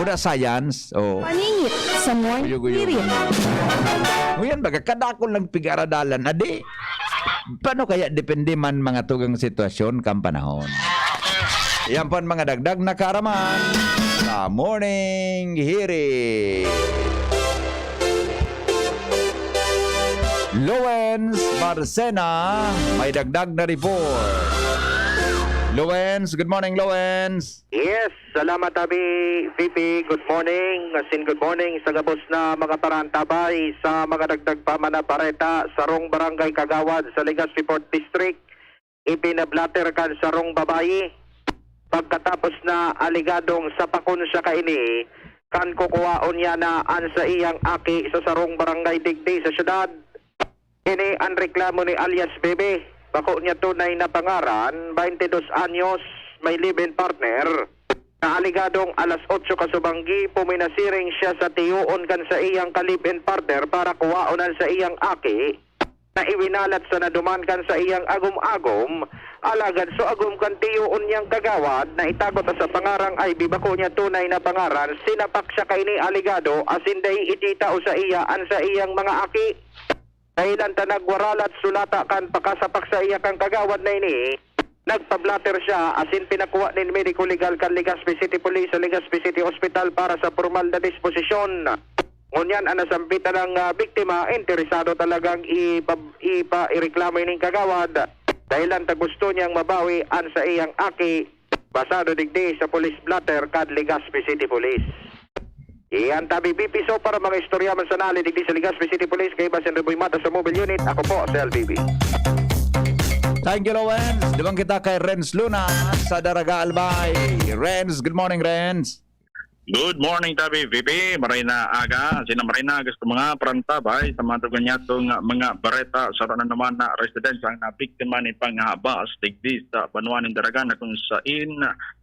Kuna science, o. Paningit sa Morning Hirit. Nguyan, baga, kadakol lang pig-aradalan. Adi, paano kaya depende man mga tugang sitwasyon kang panahon? Yan po ang mga dagdag na kaaraman sa Morning Hirit. Lowens Marcena, may dagdag na report. Lowens, good morning, Lowens. Yes, salamat, Abi V P. Good morning. Asin good morning sa gabos na mga parantabay sa mga dagdag pa man na bareta, sarong barangay kagawad sa Legazpi Fourth District. Ipinablatter kan sarong babayi. Pagkatapos na alegadong sapakon siya kaini, kan kukuwaon niya na an saiyang aki sa sarong barangay digdi sa syudad. Ini an reklamo ni alias Bebe, bako niya tunay na pangaran, baynte dos anyos, may live-in partner, na alegadong alas otso kasubanggi, puminasiring siya sa tiyoon kan saiyang ka-live-in partner para kuwaon an saiyang aki, na iwinalat sana duman kan saiyang agom-agom, alagad so agom kan tiyoon niyang kagawad na itago ta sa pangarang I B, bako niya tunay na pangaran, sinapak siya kaini alegado asin dai ititao saiya an saiyang mga aki. Dahelan ta nagwaralat sulata kan pakasapak saiya kan kagawad na ini, nagpa-blotter siya asin pinakuha nin mediko legal kan Legazpi City Police sa Legazpi City Hospital para sa pormal na disposisyon. Ngunyan, an nasambitan nang, ah, biktima, interesado talagang ipa-, ipa-, ireklamo ining kagawad. Dahelan ta gusto niyang mabawi an saiyang aki, basado digdi sa police blotter kan Legazpi City Police. Iyan tabi, P P. So, para mga istorya man sana ali digdi sa Legazpi City Police, kaiba si Reboy Mata sa Mobile Unit, ako po si L B B. Thank you, Lawrence. Duman kita kay Renz Luna sa Daraga Albay. Renz, good morning, Renz. Good morning, Tabi V P. Maray na aga. Sina maray na aga sa mga parantabay sa mga tugon niyato nga mga bareta. Sa tanan naman na residensya ang nabiktima ni panghabas digdi sa banwa nin Daraga, na kung sain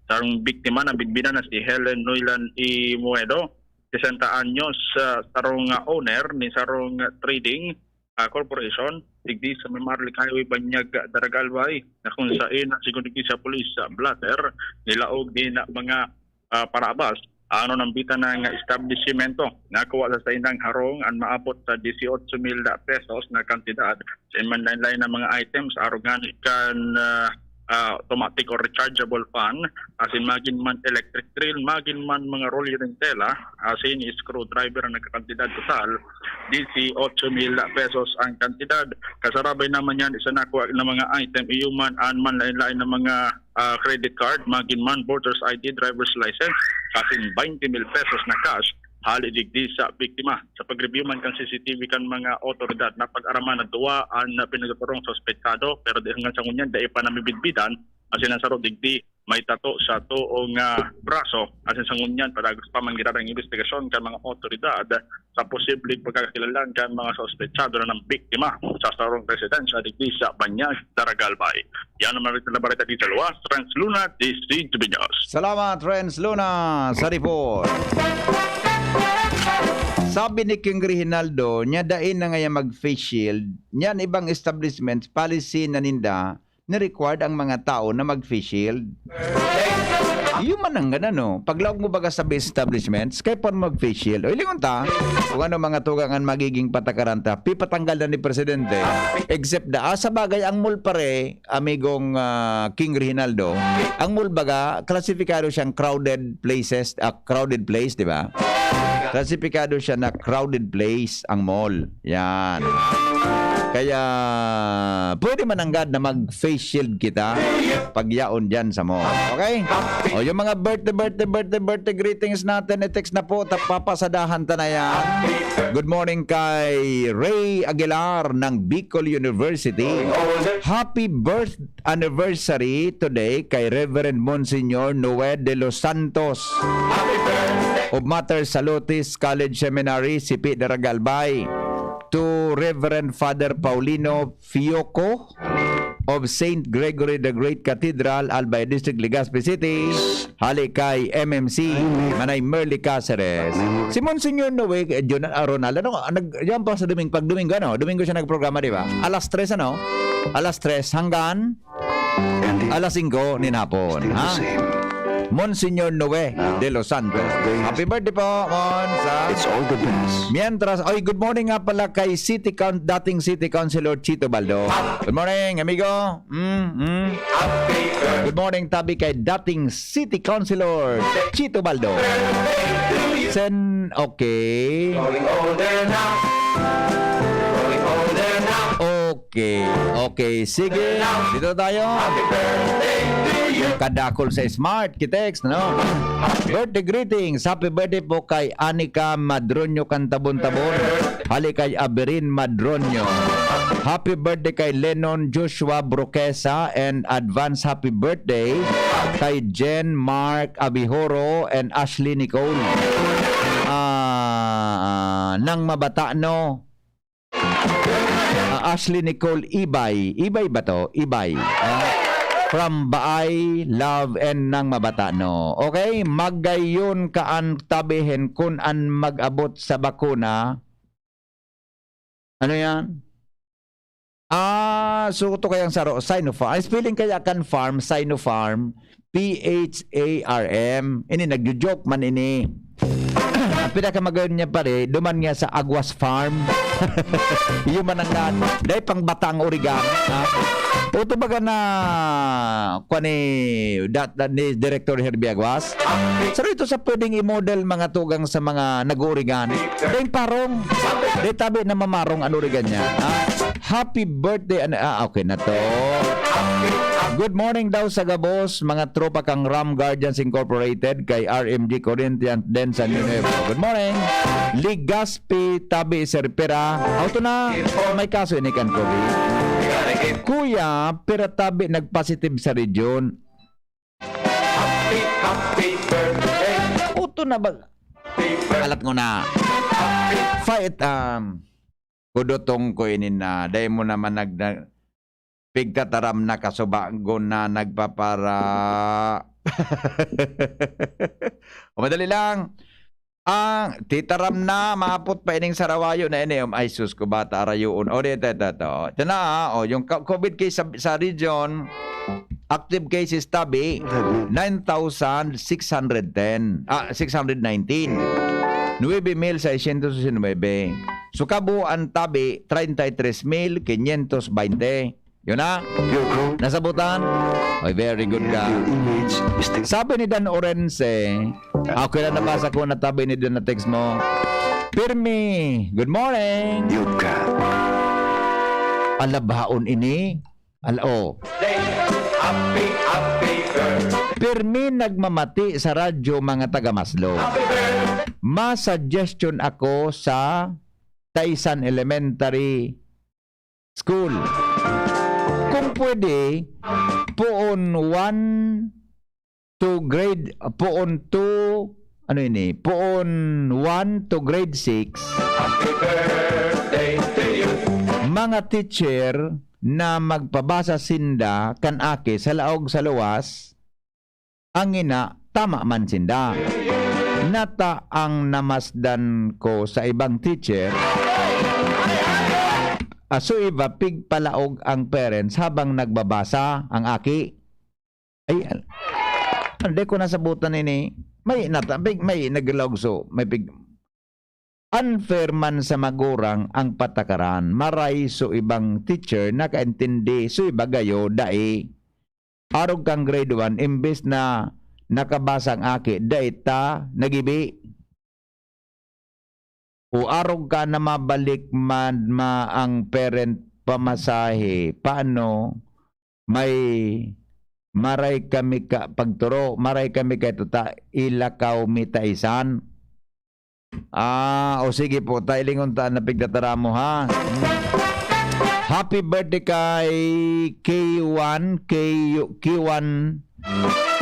sarong biktima na binbinan na si Helen Noylan Imuedo, sesenta anyos, ah, sarong, ah, owner ni sarong trading, ah, corporation digdi sa may Marlik Highway, Banyag, Daraga Albay, na kung sain, sigon digdi sa pulis sa blotter, nilaog din na mga, ah, parabas Ano nang bitan na nga establishmento, nakuha sa saindang harong an maabot sa dieciocho mil pesos na kantidad sa iman lain-lain na mga items, arog ngani kan ah, ah, automatic or rechargeable fan, asin magin man electric drill, magin man mga rolling tela, asin screwdriver na nagkakantidad total dieciocho mil pesos ang kantidad. Kasarabay naman yan, isa na kuha na mga item, iyo man, an man lain-lain na mga ah, credit card, magin man voter's I D, driver's license, asin twenty mil pesos na cash hali digdi sa biktima. Sa pag-review man kan C C T V kan mga otoridad, napag-araman na duwa an pinagturong suspetsado, pero di hanggang sa ngunyan, dai pa namibidbidan, asin ang saro digdi may tato sa tuong ah, braso, asin sa ngunyan, padagos pa man giraray ang imbestigasyon kan mga otoridad sa posibleng pagkakakilalan kan mga suspetsado na ng biktima sa sarong residensya digdi sa Banyag, Daragalbay. Yan ang mga na bareta di sa luwas. Renz Luna, D C T V News. Salamat, Renz Luna, sa report. Sabi ni King Reginaldo, niya dai na ngaya mag-face shield. Niyan ibang establishment, policy na ninda, ni-required ang mga tao na mag-face shield. Iyo man ang ganun, no? Paglaog mo baga sa establishments, kaya pa mag-face shield. O, ilingon ta, kung ano mga tugang ang magiging patakaran ta, pipatanggal na ni Presidente. Except da, ah, sa bagay, ang mall pare, amigong ah, King Reginaldo, ang mall baga, klasifikado siyang crowded places, ah, crowded place, di ba? Klasifikado siya na crowded place ang mall. Yan. Kaya, pwede man nanggad na mag-face shield kita pag yaon dyan sa mall. Okay? O, yung mga birthday, birthday, birthday, birthday greetings natin, i-text na po, tapapasadahan ta na yan. Good morning kay Ray Aguilar ng Bicol University. Happy birth anniversary today kay Reverend Monsignor Noe de los Santos of Mater Salutis College Seminary, Sipi, Daragalbay. To Reverend Father Paulino Fioco of Saint Gregory the Great Cathedral, Albay District, Legazpi City. Hali kay M M C, Manay Merly Caceres. Si Monsignor Noe, eh, Jonah, ah, Ronald, ano, ah, nag-, yan pa sa Domingo, pag Domingo, ano? Domingo siya nagprograma, di ba? Alas tres, ano? Alas tres hanggang alas singko nin hapon, ha? Monsignor Noe de los Santos. Happy birthday po, Mons, ha? It's all the best. Mientras, oy, good morning nga pala kay City Coun-, dating City Councilor Chito Baldo. Good morning, amigo. Mm, mm. Good morning, tabi kay dating City Councilor Chito Baldo. Sen, okay. Okay, okay. Sige, dito tayo. Kadakol sa smart, kitext, no? Birthday greetings. Happy birthday po kay Anika Madronio Cantabon-Tabon. Hali kay Aberin Madronio. Happy birthday kay Lennon Joshua Broquesa and advance happy birthday kay Jen Mark Abihoro and Ashley Nicole. Ah, ah, nang mabata, no? Ah, Ashley Nicole Ibay. Ibay ba to? Ibay. Ah, from Baay, Love, and Nang Mabata, no? Okay, magayon ka an tabihin kun an mag-abot sa bakuna. Ano yan? Ah, so to kayang saro, Sinopharm. Ay, spelling kaya kan farm, Sinopharm, P H A R M. Ini, nagjo-joke man ini. Ang pinakamagayon niya, pare, duman niya sa Aguas Farm. Iyo man ang daan. Dahil pang batang origan. Ha? O, to baga na, kwa ni, dat, dat, ni Director Herbie Aguas. Saro ito sa pwedeng i-model mga tugang sa mga nag-oorigan. Dahil parong, dahil tabi na mamarong ang oorigan niya. Ha? Happy birthday. Ano, ah, okay na to. Good morning daw sa gabos, mga tropa kang Ram Guardians Incorporated, kay R M G Corinthians din sa New Nuevo. Good morning. Ligaspi, tabi, Sir Pera. Auto na. May kaso ini kan COVID. Kuya, pera tabi nagpositive sa region. Happy, happy birthday. Auto na ba? Happy birthday. Alat ko na. Fight, um, kudutong ko ini na. Dahil mo naman nag-, nag-, pigtataram na kasubagon na nagpapara. O, madali lang. Ang titaram na, maapot pa ining sarawayo na ini. Um, ay, sus ko, bata, arayoon. O, di, ito, ito, ito. Ito na, ah. O, yung ka-, COVID case sa, sa region, Active cases tabi, nine thousand six hundred ten. Ah, six hundred nineteen. Nuebe mil seiscientos diecinuebe. So, kabuuan tabi, treinta y tres mil quinientos veinte. Yun na. Nasabutan? Ay, very good ka. Sabi ni Dan Orense, okay na, nabasa ko na tabi ni Dan na text mo. Pirmi, good morning. Alabaon ini. Al-, oh. Happy, happy birthday. Pirmi nagmamati sa radyo, mga taga-Maslo. Happy birthday. Ma-suggestion ako sa Taisan Elementary School. Kung pwede, poon one to grade, poon two, ano ini? Poon one to grade six. Happy birthday to you. Mga teacher na magpabasa sinda kan aki sa laog sa luwas, ang ina, tama man sinda. Nata ang namasdan ko sa ibang teacher, aso iba, pigpalaog ang parents habang nagbabasa ang aki. Ay, al-, hindi ko nasabutan ini. May nata-, may, may naglaog so, may pig-, unfair man sa magurang ang patakaran. Maray so ibang teacher nakaintindi, so iba gayo, dai. Arog kang grade one, imbes na nakabasa ang aki, dai ta nagibi. O arog ka na mabalik man ma ang parent pamasahe, paano may maray kami ka pagturo, maray kami kay tuta, ilakaw mi ta isan? Ah, o sige po, tailingon ta na pigtatara mo, ha? Happy birthday kay K one, K, Q one,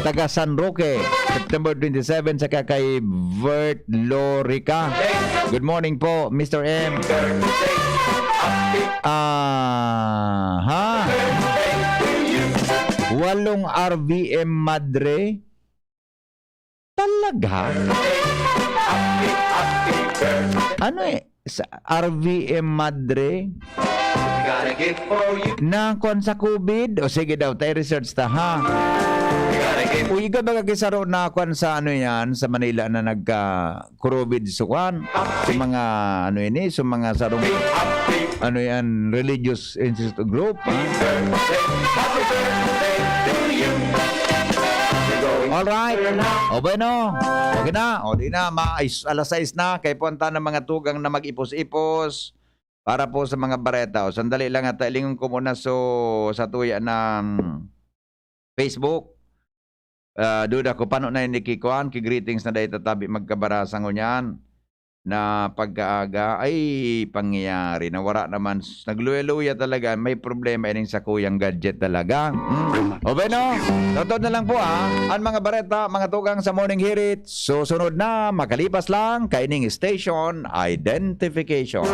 taga San Roque, September twenty-seven, saka kay Vert Lorica. Good morning po, Mister M. Ah, ha? Walong R V M Madre. Talaga? Ano eh? Sa R V M Madre? Na kuwan sa COVID? O sige daw, tayo research ta, ha? Uy, ikaw ba kakisaro na kuwan sa ano yan, sa Manila na nagka-COVID sa kuwan? Sa mga ano ini, sa mga sarong, ano yan, religious institute group, ha? All right. O bueno, okay na. O di na, ma-, ay, alas sais na. Kay puwan ta ng mga tugang na mag-ipos-ipos para po sa mga bareta. O, sandali lang at lingon ko muna so, sa tuya ng Facebook. Ah, duda ko, paano na ini ki kuwan, ki greetings na dahil tatabi magkabarasa ngunyan na pagkaaga? Ay, pangyayari na wala naman. Nagluya-luya talaga. May problema ining sa kuyang gadget talaga. Hmm? O bueno, totoo na lang po, ha. Ang mga bareta, mga tugang sa Morning Hirit, susunod na, makalipas lang, kaining station identification.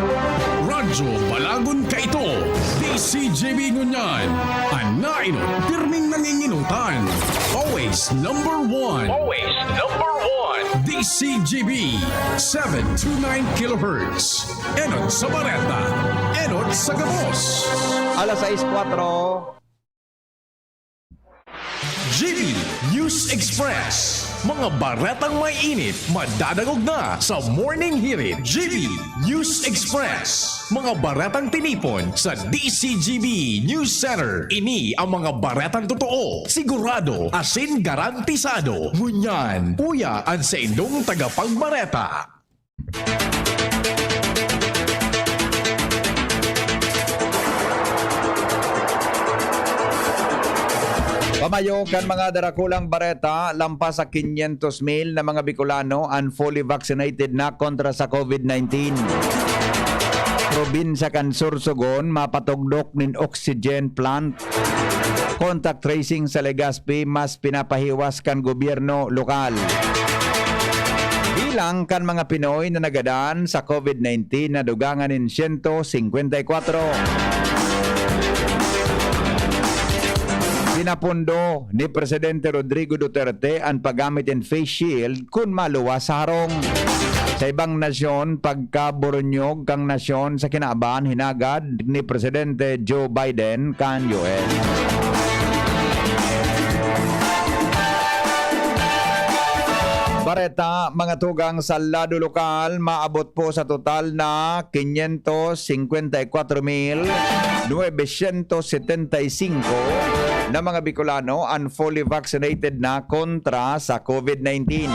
Radyo Balagon Kaito, D C G B ngunyan. An nainot, pirming nanginginutan. Always number one. Always number one. D C G B, seven two nine kilohertz. Enot sa Bareta, enot sa gabos. Alas sais kwatro. G B News Express. Mga baretang may init, madadangog na sa Morning Hirit. G B News Express. Mga baretang tinipon sa D C G B News Center. Ini ang mga baretang totoo, sigurado, asin garantisado. Ngunyan, uya an saindong tagapagbareta. Pamayo kan mga darakulang bareta, lampas sa quinientos mil na mga Bicolano an fully vaccinated na kontra sa COVID nineteen. Probinsya kan Sorsogon, mapatugdok nin oxygen plant. Contact tracing sa Legazpi mas pinapahiwas kan gobyerno lokal. Bilang kan mga Pinoy na nagadan sa COVID nineteen nadugangan nin siyento singkwenta y kwatro. Pinapundo ni Presidente Rodrigo Duterte an paggamit nin face shield kun maluwas sa harong. Sa ibang nasyon, pagkaburunyog kan nasyon sa kinaban, hinagad ni Presidente Joe Biden kan U S. Areta, mga tugang, sa lado lokal, maabot po sa total na quinientos cincuenta y cuatro mil novecientos setenta y cinco na mga Bicolano ang fully vaccinated na kontra sa COVID nineteen.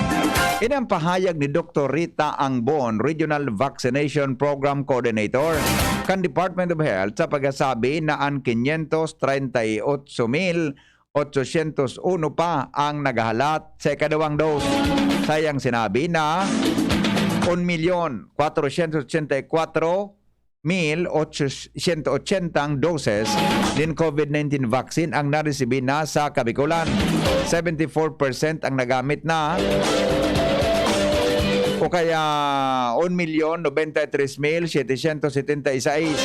Ini ang pahayag ni Doktor Rita Angbon, Regional Vaccination Program Coordinator kan Department of Health, sa pagkasabi na ang quinientos treinta y ocho mil ochocientos uno pa ang naghahalat sa ikaduwang dose. Sa iyang sinabi na un milyon kwatrocientos ochenta y kwatro mil ochocientos ochenta ang doses nin COVID nineteen vaccine ang naresibi na sa Kabikulan. Seventy-four percent ang nagamit na, o kaya un milyon nobenta y tres mil setecientos setenta y seis.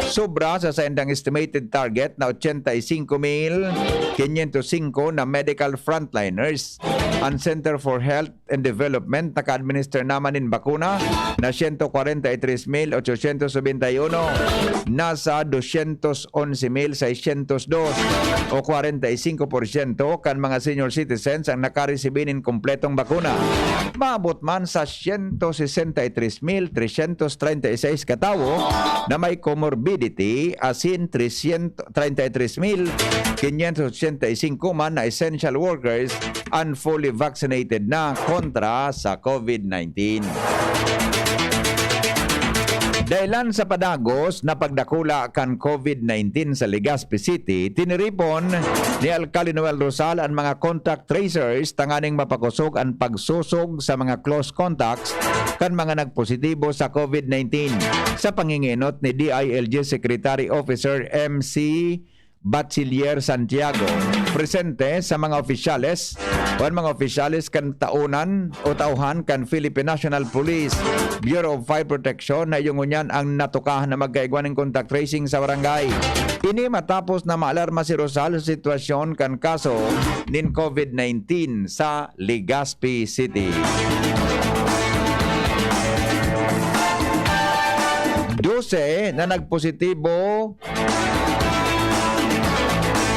Sobra sa saindang estimated target na ochenta y cinco mil quinientos cinco na medical frontliners. Ang Center for Health and Development naka-administer naman nin bakuna na siyento kwarenta y tres mil ochocientos nobenta y uno, nasa dosyentos onse mil seisyentos dos o kwarenta y singko porsyento kan mga senior citizens ang nakaresibi nin kompletong bakuna. Maabot man sa siyento sesenta y tres mil tresyentos treinta y seis katawo na may comorbidity, asin tresyentos treinta y tres mil quinientos ochenta y cinco man na essential workers ang fully vaccinated na kontra sa COVID nineteen. Dahilan sa padagos na pagdakula kan COVID nineteen sa Legazpi City, tiniripon ni Alcalde Noel Rosal ang mga contact tracers tanganing mapakosog ang pagsosog sa mga close contacts kan mga nagpositibo sa COVID nineteen. Sa pangingenot ni D I L G Secretary Officer M C Bachiller Santiago, presente sa mga opisyales o ang mga opisyales kan taonan o tauhan kan Philippine National Police Bureau of Fire Protection na iyo ngunyan ang natukahan na magkaigwa nin contact tracing sa barangay. Ini matapos na maalarma si Rosal sa sitwasyon kan kaso nin COVID nineteen sa Legazpi City. Dose na nagpositibo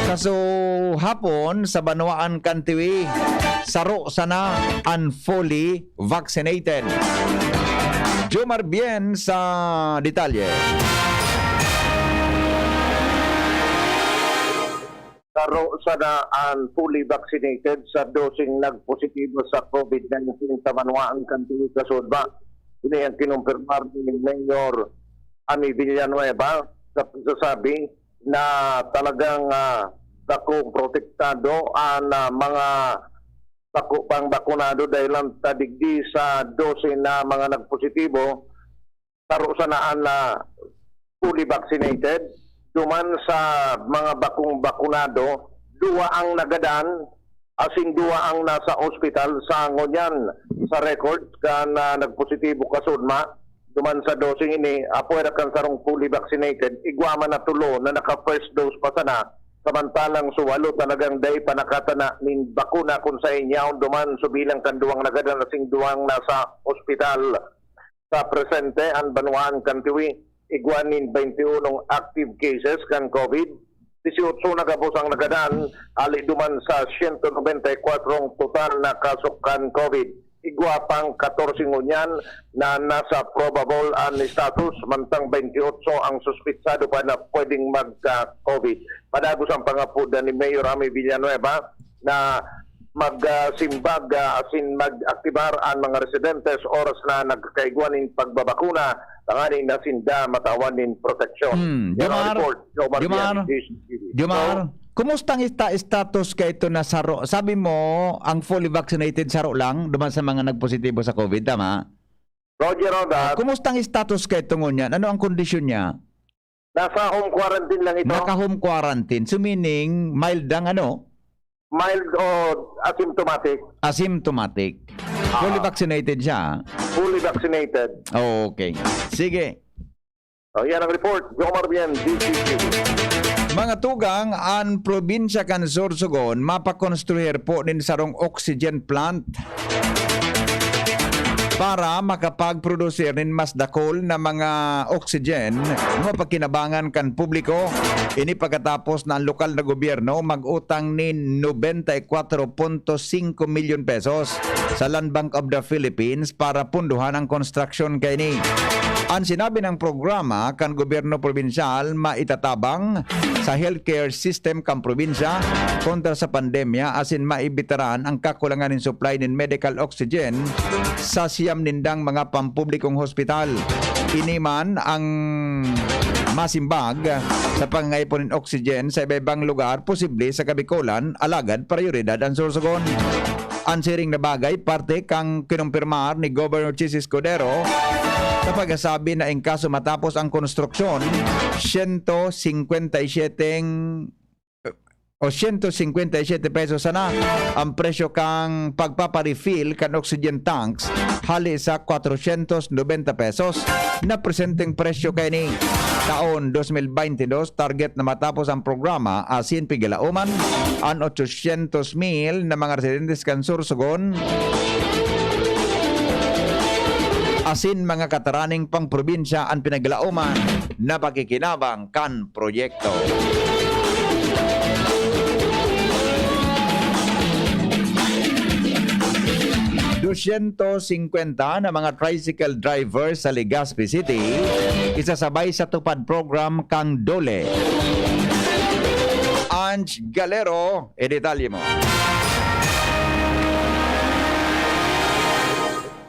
kasuhapon sa banwaan kan Tiwi, saro sana ang fully vaccinated. Jomar Bien sa detalye. Saro sana ang fully vaccinated sa dosing nagpositibo sa COVID nineteen sa banwaan kan Tiwi, kasudma. Ini ang kinumpirmar ni Mayor Ami Villanueva sa pagsasabi na talagang, ah, dakong protektado ang, ah, mga bako pang bakunado dahil lang ta digdi sa dose na mga nagpositibo, saro sana an, ah, fully vaccinated. Duman sa mga bakong bakunado, duwa ang nagadan, asin duwa ang nasa ospital sa ngunyan. Sa record kan, ah, nagpositibo kasudma, duman sa dosing ini, apwera kan sarong fully vaccinated, igwa man na tulo na naka-first dose pa sana, samantalang sa walo talagang dai pa nakatana nin bakuna kun saen yaon duman sa bilang kan duwang nagadan asin duwang nasa ospital. Sa presente, an banwaan kan Tiwi igwa nin baynti unong active cases kan COVID, disiotso na gabos ang nagadan, ali duman sa siyento nobenta y kwatro ang total na kaso kan COVID. Igwa pang katorse ngunyan na nasa probable an status, mantang baynti otso ang suspetsado pa na pwedeng magka-COVID. Padagos ang pangapodan ni Mayor Ami Villanueva na mag, ah, simbag, ah, asin mag-aktibar an mga residentes oras na nagkakaigwa nin pagbabakuna, tanganing na sinda matawan nin proteksyon. Hmm, Yan ang Jomar, report. Jomar Jomar, Vian, D C T V. Jomar, So, kumusta ang ista-, status kaito na saro? Sabi mo, ang fully vaccinated saro lang, duman sa mga nagpositibo sa COVID, tama? Roger on that. Kumusta ang status kaito ngunyan? Ano ang kondisyon niya? Nasa home quarantine lang ito. Naka-home quarantine. So, meaning, mild ang ano? Mild o asymptomatic. Asymptomatic. Ah. Fully vaccinated siya. Fully vaccinated. Okay. Sige. Oh, yan ang report. Jomar Bien, D C T V. Mga tugang, ang probinsya kan Sorsogon mapakonstruir po nin sarong oxygen plant. para makapagprodusir nin mas dakul na mga oxygen na mapakinabangan kan publiko. Ini pagkatapos na ang lokal na gobyerno mag-utang nin nobenta y kwatro punto singko milyon pesos sa Land Bank of the Philippines para punduhan ang konstruksyon kaini. An sinabi na programa kan gobyerno probinsyal maitatabang sa healthcare system kan probinsya kontra sa pandemya asin maibitaran ang kakulangan nin supply nin medical oxygen sa siyam nindang mga pampublikong hospital. Ini man ang masimbag sa pangangaipo nin oxygen sa iba-ibang lugar, posible sa Kabikolan, alagad prayoridad an Sorsogon. An siring na bagay, parte kan kinumpirmar ni Governor Chiz Escudero sa pagkasabi na in kaso matapos ang konstruksyon, siyento singkwenta y siyete o siyento singkwenta y siyete pesos sana ang presyo kan pagpapa-refill kan oxygen tanks hali sa kwatrosyentos nobenta pesos na presenteng presyo kaini. Taon dos mil baynte dos, target na matapos ang programa asin pigalaoman an otsosyentos mil na mga residentes kan Sorsogon asin mga kataraning pangprobinsya an pinaglaoman na pakikinabang kan proyekto. Dosyentos singkwenta na mga tricycle driver sa Legazpi City isasabay sa TUPAD program kan DOLE. Ange Galero, idetalye mo.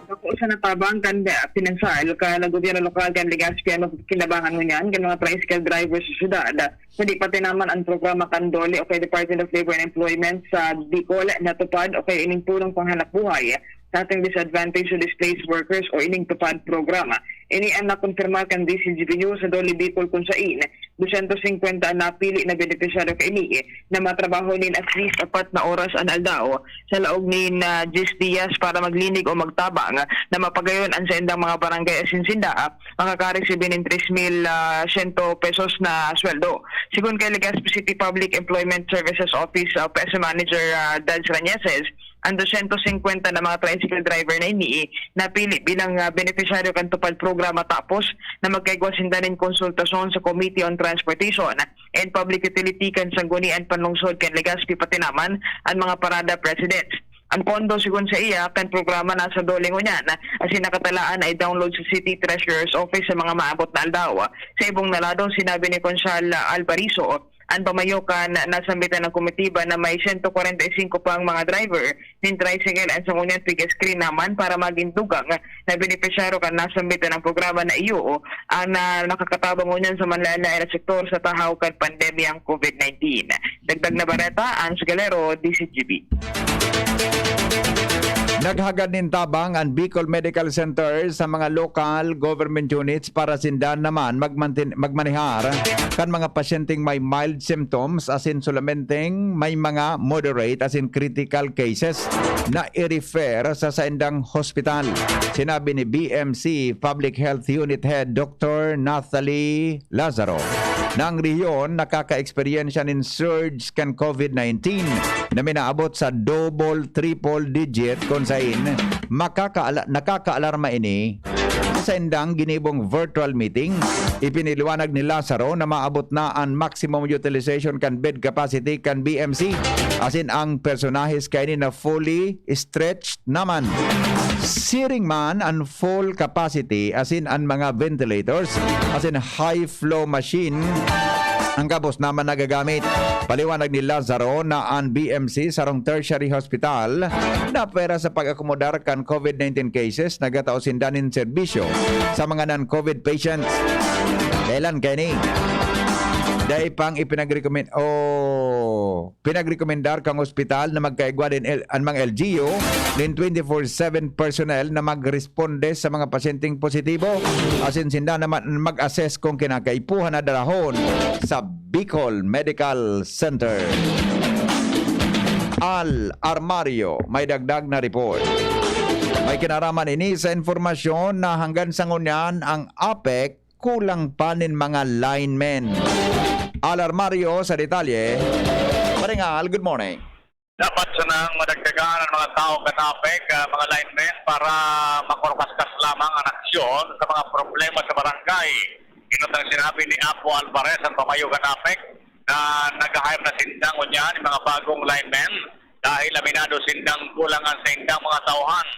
Bako sa natabang kan pinansal kan gobyerno lokal kan Legazpi an kinabangan ngunyan kan mga tricycle driver sa syudad. Kundi pati naman ang programa kan DOLE o kay Department of Labor and Employment sa Bicol natupad o kay ining pulong panghanap buhay sa ating disadvantaged o displaced workers o ining TUPAD programa. Ini ang nakonfirmar kan D C G B News sa DOLE Bicol kung sain dosyentos singkwenta an napili na benepisyaryo kaini na matrabaho nin at least apat na oras an aldaw sa laog nin ah, diyes diyas para maglinig o magtabang na mapagayon an saindang mga barangay asin sinda ah, makakaresibi nin tres mil ah, siyento pesos na sweldo. Sigon kay Legazpi City Public Employment Services Office ah, P S O Manager ah, Dads Rañeses, ang dosyentos singkwenta na mga tricycle driver na ini napili bilang ah, benepisyaryo kan TUPAD programa tapos na magkaigwa sinda nin konsultasyon sa Committee on Transportation and Public Utility kan Sanggunian Panlungsod kan Legazpi pati naman an mga parada presidents. Ang pondo, sigon sa iya, kan programa nasa DOLE ngunyan, asin nakatalaan na i-download sa City Treasurer's Office sa mga maabot na aldaw. Sa ibong na lado, sinabi ni Konsehal Alvarizo, an pamayo kan nasambitan na komitiba na may siyento kwarenta y singko pang mga driver nin tricycle an sangunyan piga-screen naman para magin dugang na benepisyaryo kan nasambitan na programa na iyo an ah, nakakatabang ngunyan sa manlaen-laen na sektor sa tahaw kan pandemyang COVID nineteen. Dagdag na bareta, Ange Galero, D C G B. Naghagad nin tabang an Bicol Medical Center sa mga local government units para sinda naman magmantin- magmanehar kan mga pasyenteng may mild symptoms asin solamenteng may mga moderate asin critical cases na i-refer sa saindang hospital. Sinabi ni B M C Public Health Unit Head Doctor Nathalie Lazaro na ang rehiyon nakaka-eksperyensya nin surge kan COVID nineteen na minaabot sa double, triple digit, kun sain makakaala- nakakaalarma ini sa saindang ginibong virtual meeting. Ipiniliwanag ni Lazaro na maabot na an maximum utilization kan bed capacity kan B M C, asin ang personahes kaini na fully stretched naman. Siring man an full capacity asin an mga ventilators asin high flow machine ang gabos naman nagagamit. Paliwanag ni Lazaro na an B M C sarong tertiary hospital na pwera sa pag-akomodar kan COVID nineteen cases, nagatao sinda nin serbisyo sa mga non-COVID patients. Kailan kaini? Dai pang ipinagrekomend o pinagrekomendar kan ospital na magkaigwa din el- an mga L G U nin twenty-four seven personnel na magresponde sa mga pasyenteng positibo, asin sinda naman mag-assess kung kinakaipuhan na dalahon sa Bicol Medical Center. Al Armario, may dagdag na report. May kinaraman ini sa informasyon na hanggang sa ngunyan ang APEC kulang pa nin mga linemen. Al Armario sa detalye. Paringal, good morning. Dapat sanang madagdagan ang mga tao kan APEC, ah, mga linemen para makurkaskas lamang ang aksyon sa mga problema sa barangay. Inot ang sinabi ni Apo Alvarez, ang pamayo kan APEC, na naghahayop na sinda ngunyan nin mga bagong linemen dahil aminado sindang kulang an saindang mga tauhan.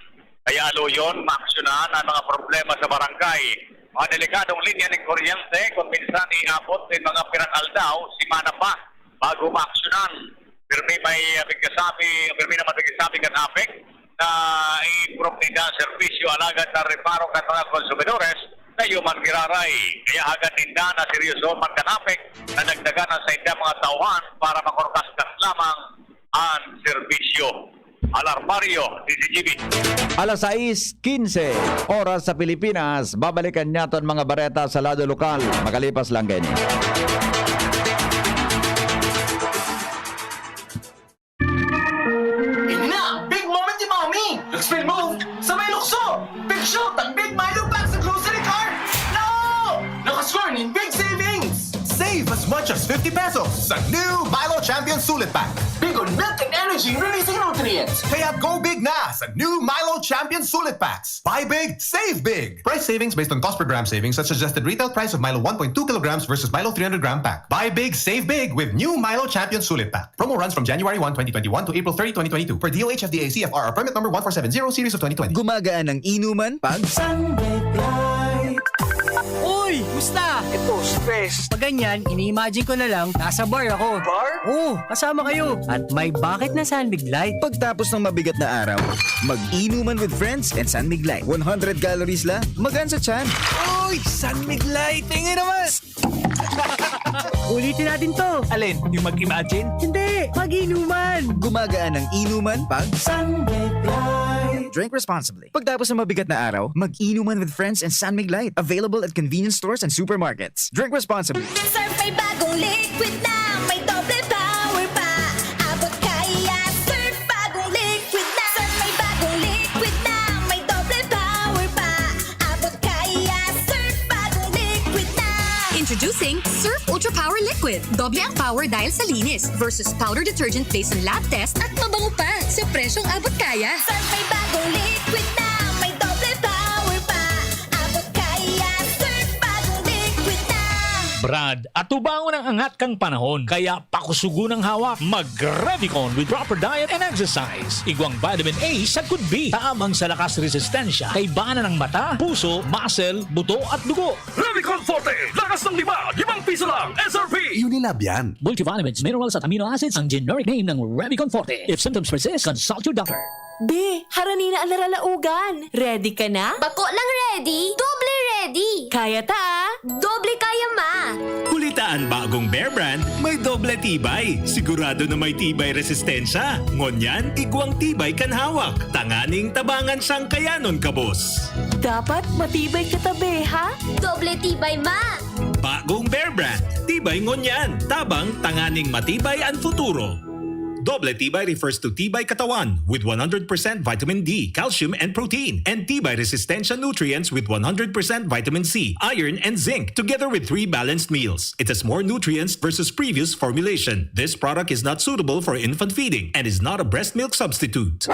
Kaya aluyon, maaksyonan ang mga problema sa barangay. Mga delikadong linya nin kuryente, kung minsan iabot nin mga pirang aldaw, semana pa, bago maaksyonan. Pirmi may, ah, pigkasabi, pirmi naman pigkasabi kan APEC na i-improve ninda ang serbisyo, alagad na reparo kan mga konsumidores na iyo man giraray. Kaya hagad ninda na seryoso man kan APEC na dagdagan ang saindang mga tauhan para makurkaskas lamang ang serbisyo. Alarmario, D Z G B. Alas sais quince, oras sa Pilipinas. Babalikan niyato an mga bareta sa lado lokal. Makalipas lang kaini. Ini na ang big moment ni Mommy! Nag-spin move sa may lukso! Big shot ang Big Milo Pack sa grocery cart! No! Nakascore nin big savings! Save as much as fifty pesos sa new Milo Champion Sulit Pack. Big on milk and energy releasing nutrients. Kaya go big na sa new Milo Champion Sulit Packs. Buy big, save big. Price savings based on cost per gram savings at suggested retail price of Milo one point two kilograms versus Milo three hundred gram pack. Buy big, save big with new Milo Champion Sulit Pack. Promo runs from January one, twenty twenty-one to April thirty, twenty twenty-two, per D O H F D A C F R or permit number one four seven zero series of twenty twenty. Gumagana ang inuman pag Sunbet Light. Uy! Musta? Ito, stress. Pag ganyan, ini-imagine ko na lang, nasa bar ako. Bar? Oo, kasama kayo. At may bakit na San Mig Light. Pagtapos ng mabigat na araw, mag-inuman with friends and San Mig Light. One hundred calories lang, magaan sa tiyan. Uy! San Mig Light! Tingin naman! Ulitin natin 'to. Alin? Yung mag-imagine? Hindi! Mag-inuman! Gumagaan ang inuman pag Sunbet Light. Drink responsibly. Pagtapos ng mabigat na araw, mag-inuman with friends and San Mig Light. Available at convenience stores and supermarkets. Drink responsibly. Surf may bagong liquid na, may doble power pa. Abot kaya, Surf bagong liquid na. Surf may bagong liquid na, may doble power pa. Abot kaya, Surf bagong liquid na. Introducing Surf Ultra Power Liquid. Doble ang power dahil sa linis versus powder detergent based on lab test at mabango pa sa presyong abot kaya. Surf may bagong liquid na, may doble power pa. Abot kaya, Surf bagong liquid na. Brad, atubangon ang angat kan panahon, kaya pakusugon ang hawak. Mag-Revicon with proper diet and exercise. Igwang vitamin A sagkod B, tabang sa lakas resistensya, kaibanan ng mata, puso, muscle, buto at dugo. Revicon Forte, lakas ng lima, limang piso lang, S R P. Unilab yan. Multivitamins, minerals at amino acids ang generic name ng Revicon Forte. If symptoms persist, consult your doctor. Be, harani na an naralaogan. Ready ka na? Bako lang ready, doble ready. Kaya ta, ah. Doble kaya, ma. Huli ta an bagong Bear Brand, may doble tibay. Sigurado na may tibay resistensya. Ngunyan, igwang tibay kan hawak. Tanganing tabangan siyang kayanon kabos. Dapat matibay ka ta, be, ha? Doble tibay, ma. Bagong Bear Brand. Tibay ngunyan. Tabang tanganing matibay an futuro. Doble tibay refers to tibay katawan with one hundred percent vitamin D, calcium, and protein, and tibay resistensya nutrients with one hundred percent vitamin C, iron, and zinc, together with three balanced meals. It has more nutrients versus previous formulation. This product is not suitable for infant feeding and is not a breast milk substitute.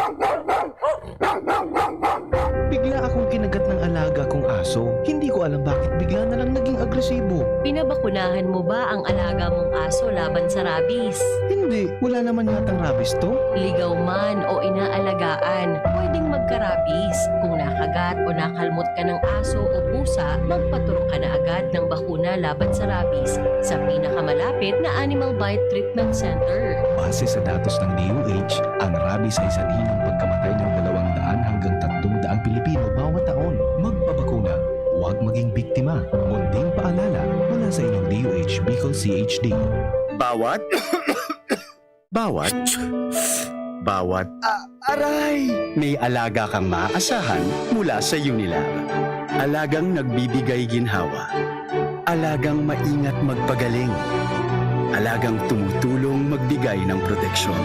Bigla akong kinagat ng alaga kong aso. Hindi ko alam bakit bigla na lang naging agresibo. Pinabakunahan mo ba ang alaga mong aso laban sa rabies? Hindi. Wala naman yatang rabies to. Ligaw man o inaalagaan, pwedeng magka-rabies. Kung nakagat o nakalmot ka ng aso o pusa, magpaturok ka na agad ng bakuna laban sa rabies sa pinakamalapit na Animal Bite Treatment Center. Base sa datos ng D O H, ang rabies ay sanhi ng pagkamatay ng dalawang daan hanggang tatlong daang Pilipino bawat taon. Magpabakuna, huwag maging biktima. Munting paalala mula sa inyong D O H Bicol C H D. Bawat, bawat, bawat, ah, aray! May alaga kang maaasahan mula sa Unilab. Alagang nagbibigay ginhawa. Alagang maingat magpagaling. Alagang tumutulong magbigay ng proteksyon.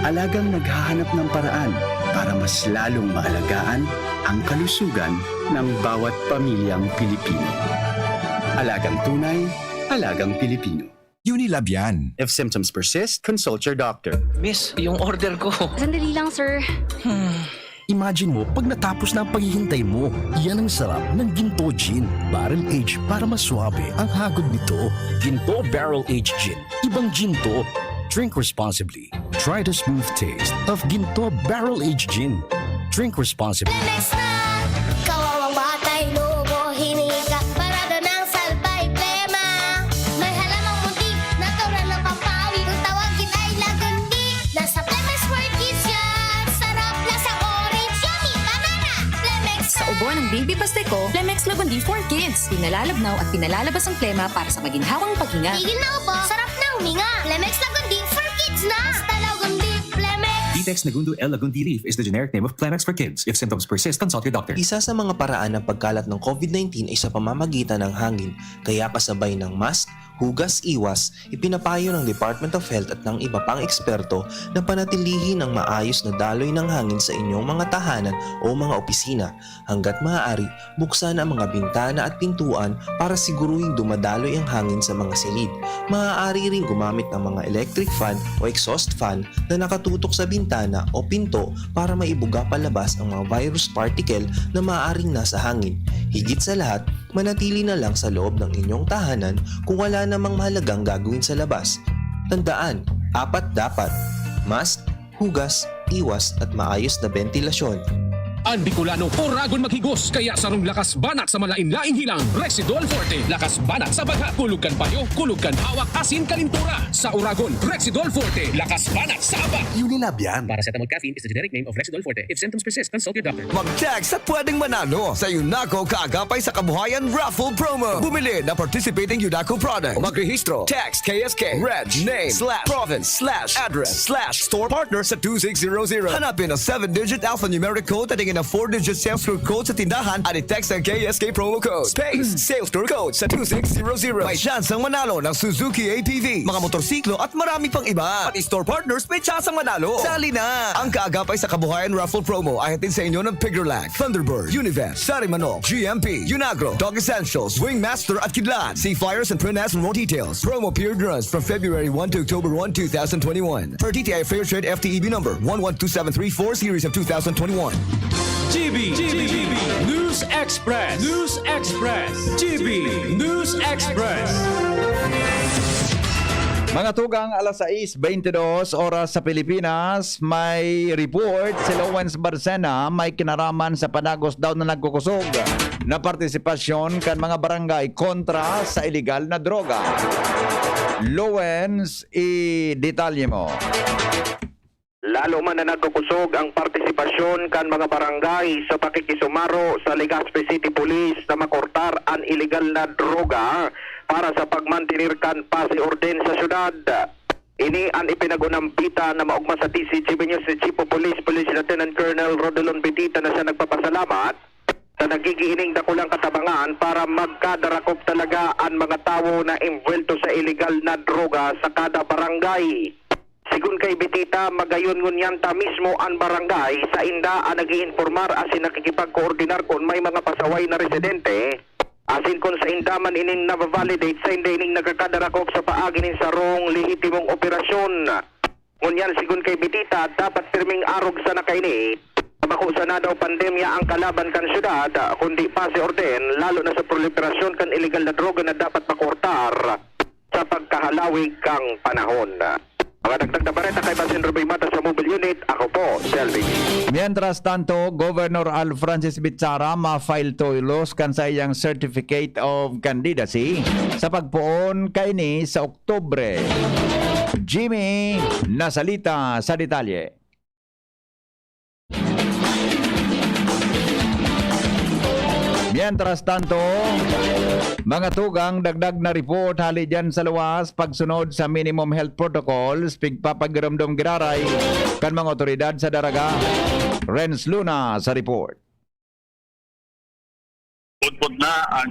Alagang naghahanap ng paraan para mas lalong maalagaan ang kalusugan ng bawat pamilyang Pilipino. Alagang tunay, alagang Pilipino. Unilab yan. If symptoms persist, consult your doctor. Miss, yung order ko. Sandali lang, sir. Imagine mo, pag natapos na ang paghihintay mo, yan ang sarap ng Ginto Gin. Barrel Age para mas suabe ang hagod nito. Ginto Barrel Age Gin. Ibang Ginto. Drink responsibly. Try the smooth taste of Ginto Barrel Age Gin. Drink responsibly. Lemex na! Kawawang batay, lubo, hininga, parada ng salbay, plema. May halamang munti, natural na pampawi. Kung tawagin ay lagundi, nasa Lemex for Kids yan. Sarap na sa orange, yummy, banana. Lemex Sa ubo ng Baby Pasteco, Lemex Lagundi for Kids. Pinalalabnaw at pinalalabas ang plema para sa maginhawang paghinga. Tigil na ubo, sarap na huminga. Lemex Lagundi for Kids na. Basta Lagundi, Lemex. Vitex Negundo L Lagundi Leaf is the generic name of Plemex for Kids. If symptoms persist, consult your doctor. Isa sa mga paraan ng pagkalat ng COVID nineteen ay sa pamamagitan ng hangin, kaya kasabay ng mask, hugas, iwas, ipinapayo ng Department of Health at ng iba pang eksperto na panatilihin ang maayos na daloy ng hangin sa inyong mga tahanan o mga opisina. Hanggat maaari, buksan ang mga bintana at pintuan para siguruhing dumadaloy ang hangin sa mga silid. Maaari ring gumamit ng mga electric fan o exhaust fan na nakatutok sa bintana o pinto para maibuga palabas ang mga virus particle na maaaring nasa hangin. Higit sa lahat, manatili na lang sa loob ng inyong tahanan kung wala namang mahalagang gagawin sa labas. Tandaan, apat dapat: mask, hugas, iwas at maayos na bentilasyon. An Bicolano, oragon maghigos, kaya sarong lakas banat sa malain-laing hilang, Rexidol Forte. Lakas banat sa baghat, kulog kan payo, kulog kan hawak, asin kalintura. Sa oragon, Rexidol Forte, lakas banat sa abat. Unilab yan. Paracetamol caffeine is the generic name of Rexidol Forte. If symptoms persist, consult your doctor. Mag-text at pwedeng manalo sa Unako Kaagapay sa Kabuhayan Raffle Promo. Bumili ng participating Unako product. Magrehistro. Text K S K, reg, name, slash, province, slash, address, slash, store partner sa two six zero zero. Hanapin ang seven-digit alphanumeric code at ang four-digit sales clerk code sa tindahan at i-text ang K S K promo code, space, sales clerk code sa two six zero zero. May tsansang manalo ng Suzuki A T V, mga motorsiklo at marami pang iba. Pati store partners may tsansang manalo. Sali na! Ang Kaagapay sa Kabuhayan Raffle Promo ay hatid sa inyo ng Piggerlack, Thunderbird, Univest, Sarimanok, G M P, Unagro, Dog Essentials, Wing Master at Kidlat. See flyers and print ads for more details. Promo period runs from February one to October one, two thousand twenty-one. Per D T I Fair Trade F T E B number one one two seven three four, series of two thousand twenty-one. G B, G B, News Express, News Express, G B, News Express. Mga tugang, alas sais bente dos oras sa Pilipinas, may report si Lowens Barcena may kinaraman sa panagos daw na nagkukusog na partisipasyon kan mga barangay kontra sa iligal na droga. Lowens, i-detalye mo. Lalo man na nagkukusog ang partisipasyon kan mga barangay sa pakikisumaro sa Legazpi City Police na makortar an iligal na droga para sa pagmantener kan paz y orden sa syudad. Ini an ipinag-unang bita na maogma sa D Z G B News ni Chief of Police, Police Lieutenant Colonel Rodelon Bitita, na siya nagpapasalamat sa nagigiining dakulang katabangan para magkadarakop talaga an mga tawo na imbwelto sa iligal na droga sa kada barangay. Sigon kay Bitita, magayon ngunyan ta mismo an barangay, sainda an nag-iinpormar asin nakikipagkoordinar kun may mga pasaway na residente, asin kun sainda man ining nava-validate, sainda ining nagkakadarakop sa paagi nin sarong lehitimong operasyon. Ngunyan, sigon kay Bitita, dapat pirming arog sana kaini. Bako sana daw pandemya ang kalaban kan syudad, kundi paz y orden, lalo na sa proliferasyon kan iligal na droga na dapat makortar sa pagkahalawig kang panahon. Mga dagdag na bareta kay Basin Ruby Mata sa Mobile Unit, ako po si Elvin. Mientras tanto, Governor Alfrancis Bichara ma-file tolos kan saiyang Certificate of Candidacy sa pagpoon kaini sa Oktubre. Jimmy Nasalita sa detalye. Mientras tanto, mga tugang, dagdag na report hali dyan sa luwas, pagsunod sa minimum health protocols, pigpapagiromdom giraray kan mga otoridad sa Daraga. Renz Luna sa report. Budbud na ang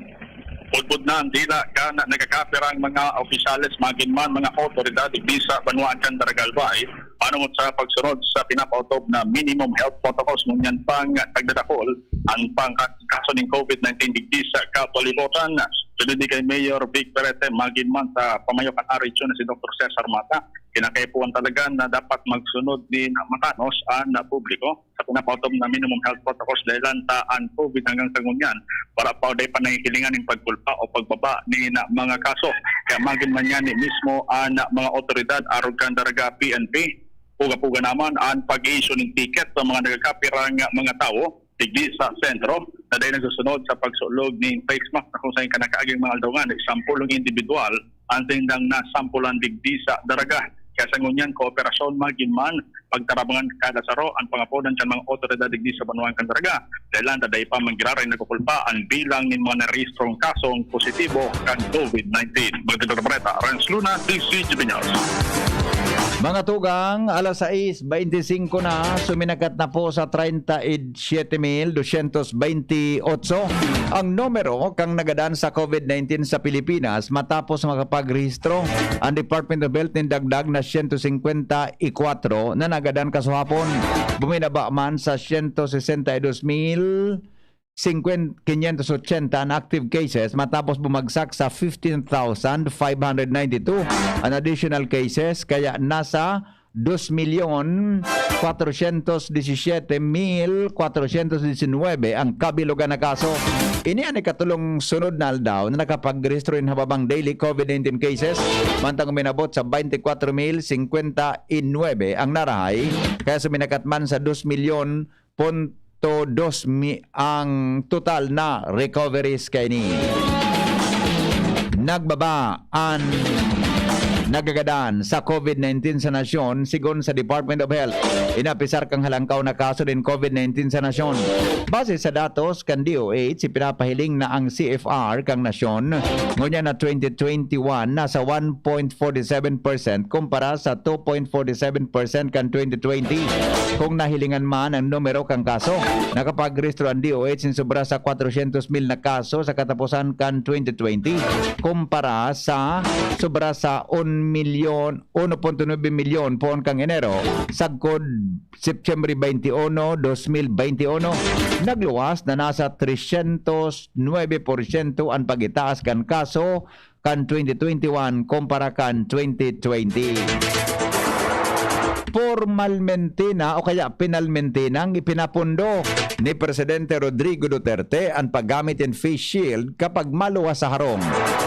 budbud na ang dila kan nagkakapirang mga opisyales, magin man mga awtoridad digdi sa banwaan kan Daraga Albay, panungod sa pagsunod sa pinapautob na minimum health protocols. Ngunyan pang nagdadakol ang pangkaso ning COVID nineteen digdi sa kapalibutan. Sunod ni kay Mayor Vic Perete, magin man sa pamayo kan Arigyo na si Doktor Cesar Mata, kinakaipuhan talaga na dapat magsunod ni na matanos an publiko sa pinapaotom na minimum health protocols dahilan ta an COVID hanggang sa ngunyan para pa day pa nahihilingan ning pagkulpa o pagbaba ni na mga kaso. Kaya magin man yan ni mismo an mga otoridad arog kan Daraga P N P. Puga-puga naman an pag-issue ning ticket sa mga nagkakapirang mga tawo digdi sa sentro na dahil nagsusunod sa pagsulog ning face mask na kung saan kanakaaging mga aldaw nga na sampulong individual ang sindang nasampulan digdi sa Daraga. Kaya sa ngunyan, kooperasyon magin man, pagtarabangan kada saro ang pangapodan kan mga otoridad digdi sa banwaan kan Daraga. Dahil lang, daday pa manggiraray nagkukulpa ang bilang nin mga narehistrong kasong positibo kan COVID nineteen. Magdadala Bareta, Renz Luna, D C G B News. Mga tugang, alas sais beinti singko na, suminakat na po sa treinta y siete mil doscientos veintiocho ang numero kan nagadan sa COVID nineteen sa Pilipinas matapos makapagrehistro ang Department of Health nin dagdag na siyento singkwenta y kwatro na nagadan kasuhapon. Buminaba man sa siyento sesenta y dos mil singkwen-, quinientos ochenta na active cases matapos bumagsak sa fifteen thousand five hundred ninety-two an additional cases, kaya nasa dos milyon kwatrosyentos disisiete mil kwatrosyentos disinwebe ang kabilogan na kaso. Ini an ikatulong sunod na aldaw na nakapagrehistro nin hababang daily COVID nineteen cases, mantang uminabot sa baynte kwatro mil singkwenta y nuebe ang narahay, kaya suminakat man sa dos milyon punto dos mi-, ang total na recoveries kaini. Nagbaba an nagagadan sa COVID nineteen sa nasyon, sigon sa Department of Health. Inapisar kan halangkaw na kaso nin COVID nineteen sa nasyon. Base sa datos kan D O H, ipinapahiling na ang C F R kan nasyon ngunyan na twenty twenty-one nasa one point forty-seven percent kumpara sa two point forty-seven percent kan twenty twenty. Kung nahilingan man ang numero kan kaso, nakapagrehistro ang D O H nin sobra sa kwatrosyentos mil na kaso sa kataposan kan twenty twenty, kumpara sa sobra sa un milyon, uno punto nuebe milyon poon kan Enero, sagkod Setyembre baynte uno, dos mil baynte uno. Nagluwas na nasa tresyentos nuebe porsyento an pag-itaas kan kaso kan twenty twenty-one kumpara kan twenty twenty. Pormalmente na o kaya pinalmente nang ipinapundo ni Presidente Rodrigo Duterte an paggamit nin face shield kapag maluwas sa harong.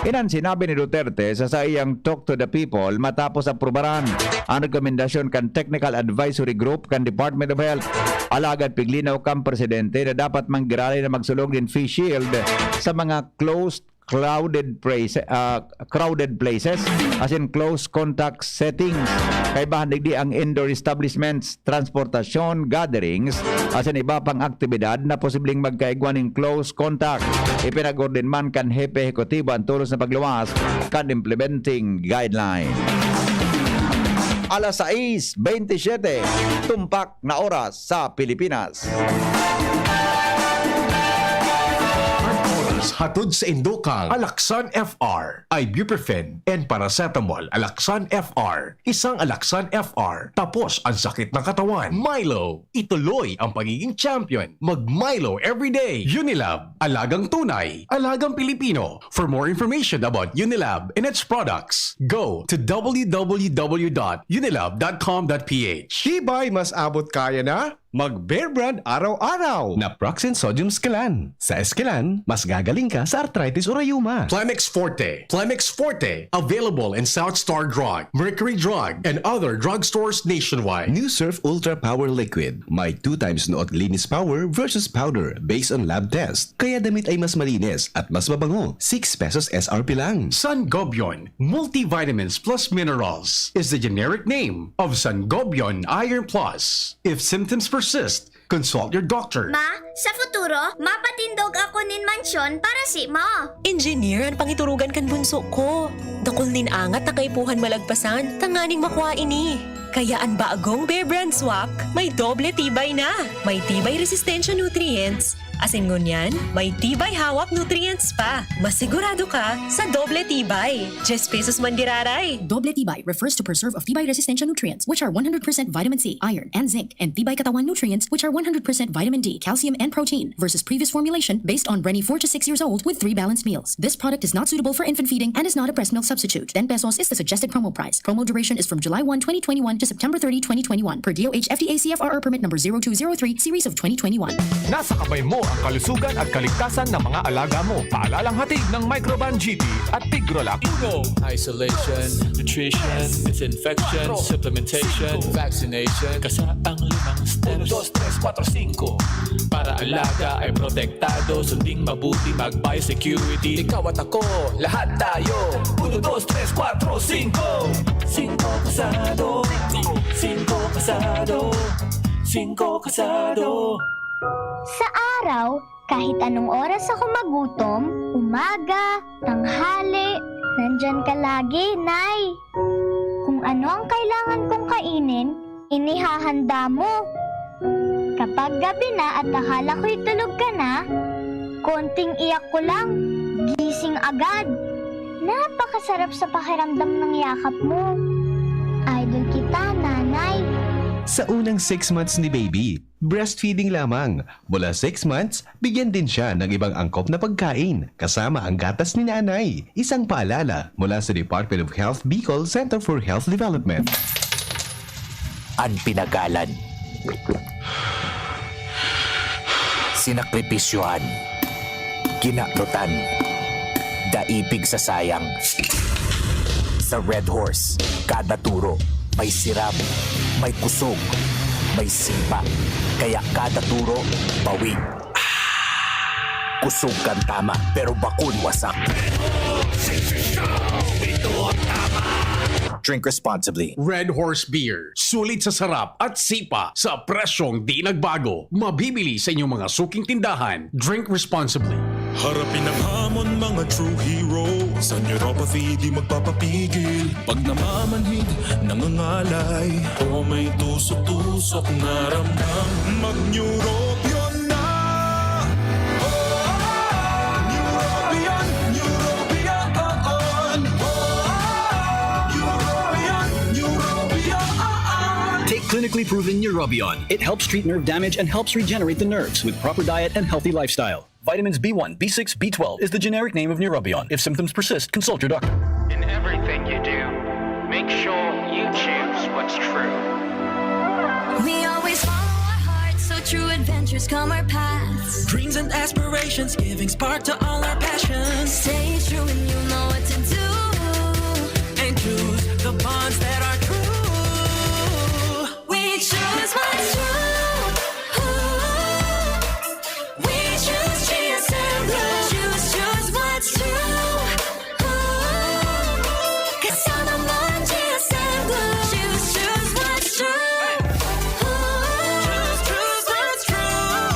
Iyan an sinabi ni Duterte sa saiyang Talk to the People matapos aprubaran ang rekomendasyon kan Technical Advisory Group kan Department of Health. Alagad piglinaw kan presidente na dapat manggiraray na magsulog nin face shield sa mga closed crowded place, ah, crowded places, as in close contact settings. Kaibahan digdi ang indoor establishments, transportasyon, gatherings, as in iba pang aktibidad na posibleng magkaigwa nin close contact. Ipinag-orden man kan Hepe Ehekutibo ang tolos na pagluwas kan implementing guideline. Alas sais bentisiete, tumpak na oras sa Pilipinas. An oras hatod sa Indokang Alaxan F R, ibuprofen and paracetamol. Alaxan F R, isang Alaxan F R, tapos ang sakit ng katawan. Milo, ituloy ang pagiging champion. Mag Milo everyday. Unilab, alagang tunay, alagang Pilipino. For more information about Unilab and its products, go to w w w dot unilab dot com dot p h. Tibay, mas abot kaya na mag Bear Brand araw-araw. Naproxen Sodium Esquilan. Sa Esquilan, mas gagaling ka sa arthritis o rayuma. Plemex Forte. Plemex Forte. Available in South Star Drug, Mercury Drug, and other drugstores nationwide. New Surf Ultra Power Liquid. May two times Noot Linis Power versus Powder based on lab test. Kaya damit ay mas malinis at mas mabango. Six pesos S R P lang. Sangobion Multivitamins Plus Minerals is the generic name of Sangobion Iron Plus. If symptoms persist, consult your doctor. Ma, sa futuro, mapatindog ako nin mansyon para si Ma. Engineer an pangiturugan kan bunso ko. Dakul nin angat na kaipuhan malagpasan, tanganing makua ini. Kaya an bagong Bear Brand Swak may doble tibay na. May tibay resistensya nutrients Asin ngunyan, may Tibay Hawak Nutrients pa. Masigurado ka sa doble Tibay. Diyes pesos man giraray. Doble Tibay refers to preserve of Tibay resistensya nutrients, which are one hundred percent vitamin C, iron, and zinc, and Tibay Katawan nutrients, which are one hundred percent vitamin D, calcium, and protein, versus previous formulation based on Brenny four to six years old with three balanced meals. This product is not suitable for infant feeding and is not a breast milk substitute. Ten pesos is the suggested promo price. Promo duration is from July one, twenty twenty-one to September thirty, twenty twenty-one, per D O H F D A C F R R permit number zero two zero three, series of twenty twenty-one. Nasa kamay mo ang kalusugan at kaligtasan ng mga alaga mo. Paalalang hatid ng Microban G T at Tigrolac. Uno, isolation, nutrition, disinfection, supplementation, vaccination. Kasa ang limang steps. Uno, dos, tres, kwatro, singko. Para alaga ay protektado, sunding mabuti, mag-biosecurity. Ikaw at ako, lahat tayo. Uno, dos, tres, kwatro, singko. Singko kasado. Singko kasado. Singko kasado. Sa araw, kahit anong oras ako magutom, umaga, tanghali, nandyan ka lagi, Nay. Kung ano ang kailangan kong kainin, inihahanda mo. Kapag gabi na at akala ko'y tulog ka na, konting iyak ko lang, gising agad. Napakasarap sa pakiramdam ng yakap mo. Idol kita, Nanay. Sa unang six months ni baby, breastfeeding lamang. Mula six months, bigyan din siya ng ibang angkop na pagkain, kasama ang gatas ni nanay. Isang paalala mula sa Department of Health Bicol Center for Health Development. An pinagalan. Sinakripisyohan. Kinanutan. Daipig sa sayang. Sa Red Horse, kada turo, may sirab, may kusog, may sipa. Kaya kada turo, bawi. Kusog kan tama, pero bakun wasak. Drink responsibly. Red Horse Beer. Sulit sa sarap at sipa sa presyong di nagbago. Mabibili sa inyong mga suking tindahan. Drink responsibly. Harapin ang hamon, mga true hero. Sa neuropathy, di magpapapigil. Pag namamanhid, nangangalay. O may tusok-tusok na ramdam. Mag-Neurobion na! Neurobion, Neurobion, oo. Neurobion, Neurobion, oo. Take clinically proven Neurobion. It helps treat nerve damage and helps regenerate the nerves with proper diet and healthy lifestyle. Vitamins B one, B six, B twelve is the generic name of Neurobion. If symptoms persist, consult your doctor. In everything you do, make sure you choose what's true. We always follow our hearts, so true adventures come our paths. Dreams and aspirations, giving spark to all our passions. Stay true and you know what to do. And choose the bonds that are true. We choose what's true. We choose G S M Blue. Choose, choose what's true. Kasama mo ang G S M Blue. Choose, choose what's true. Choose, choose what's true.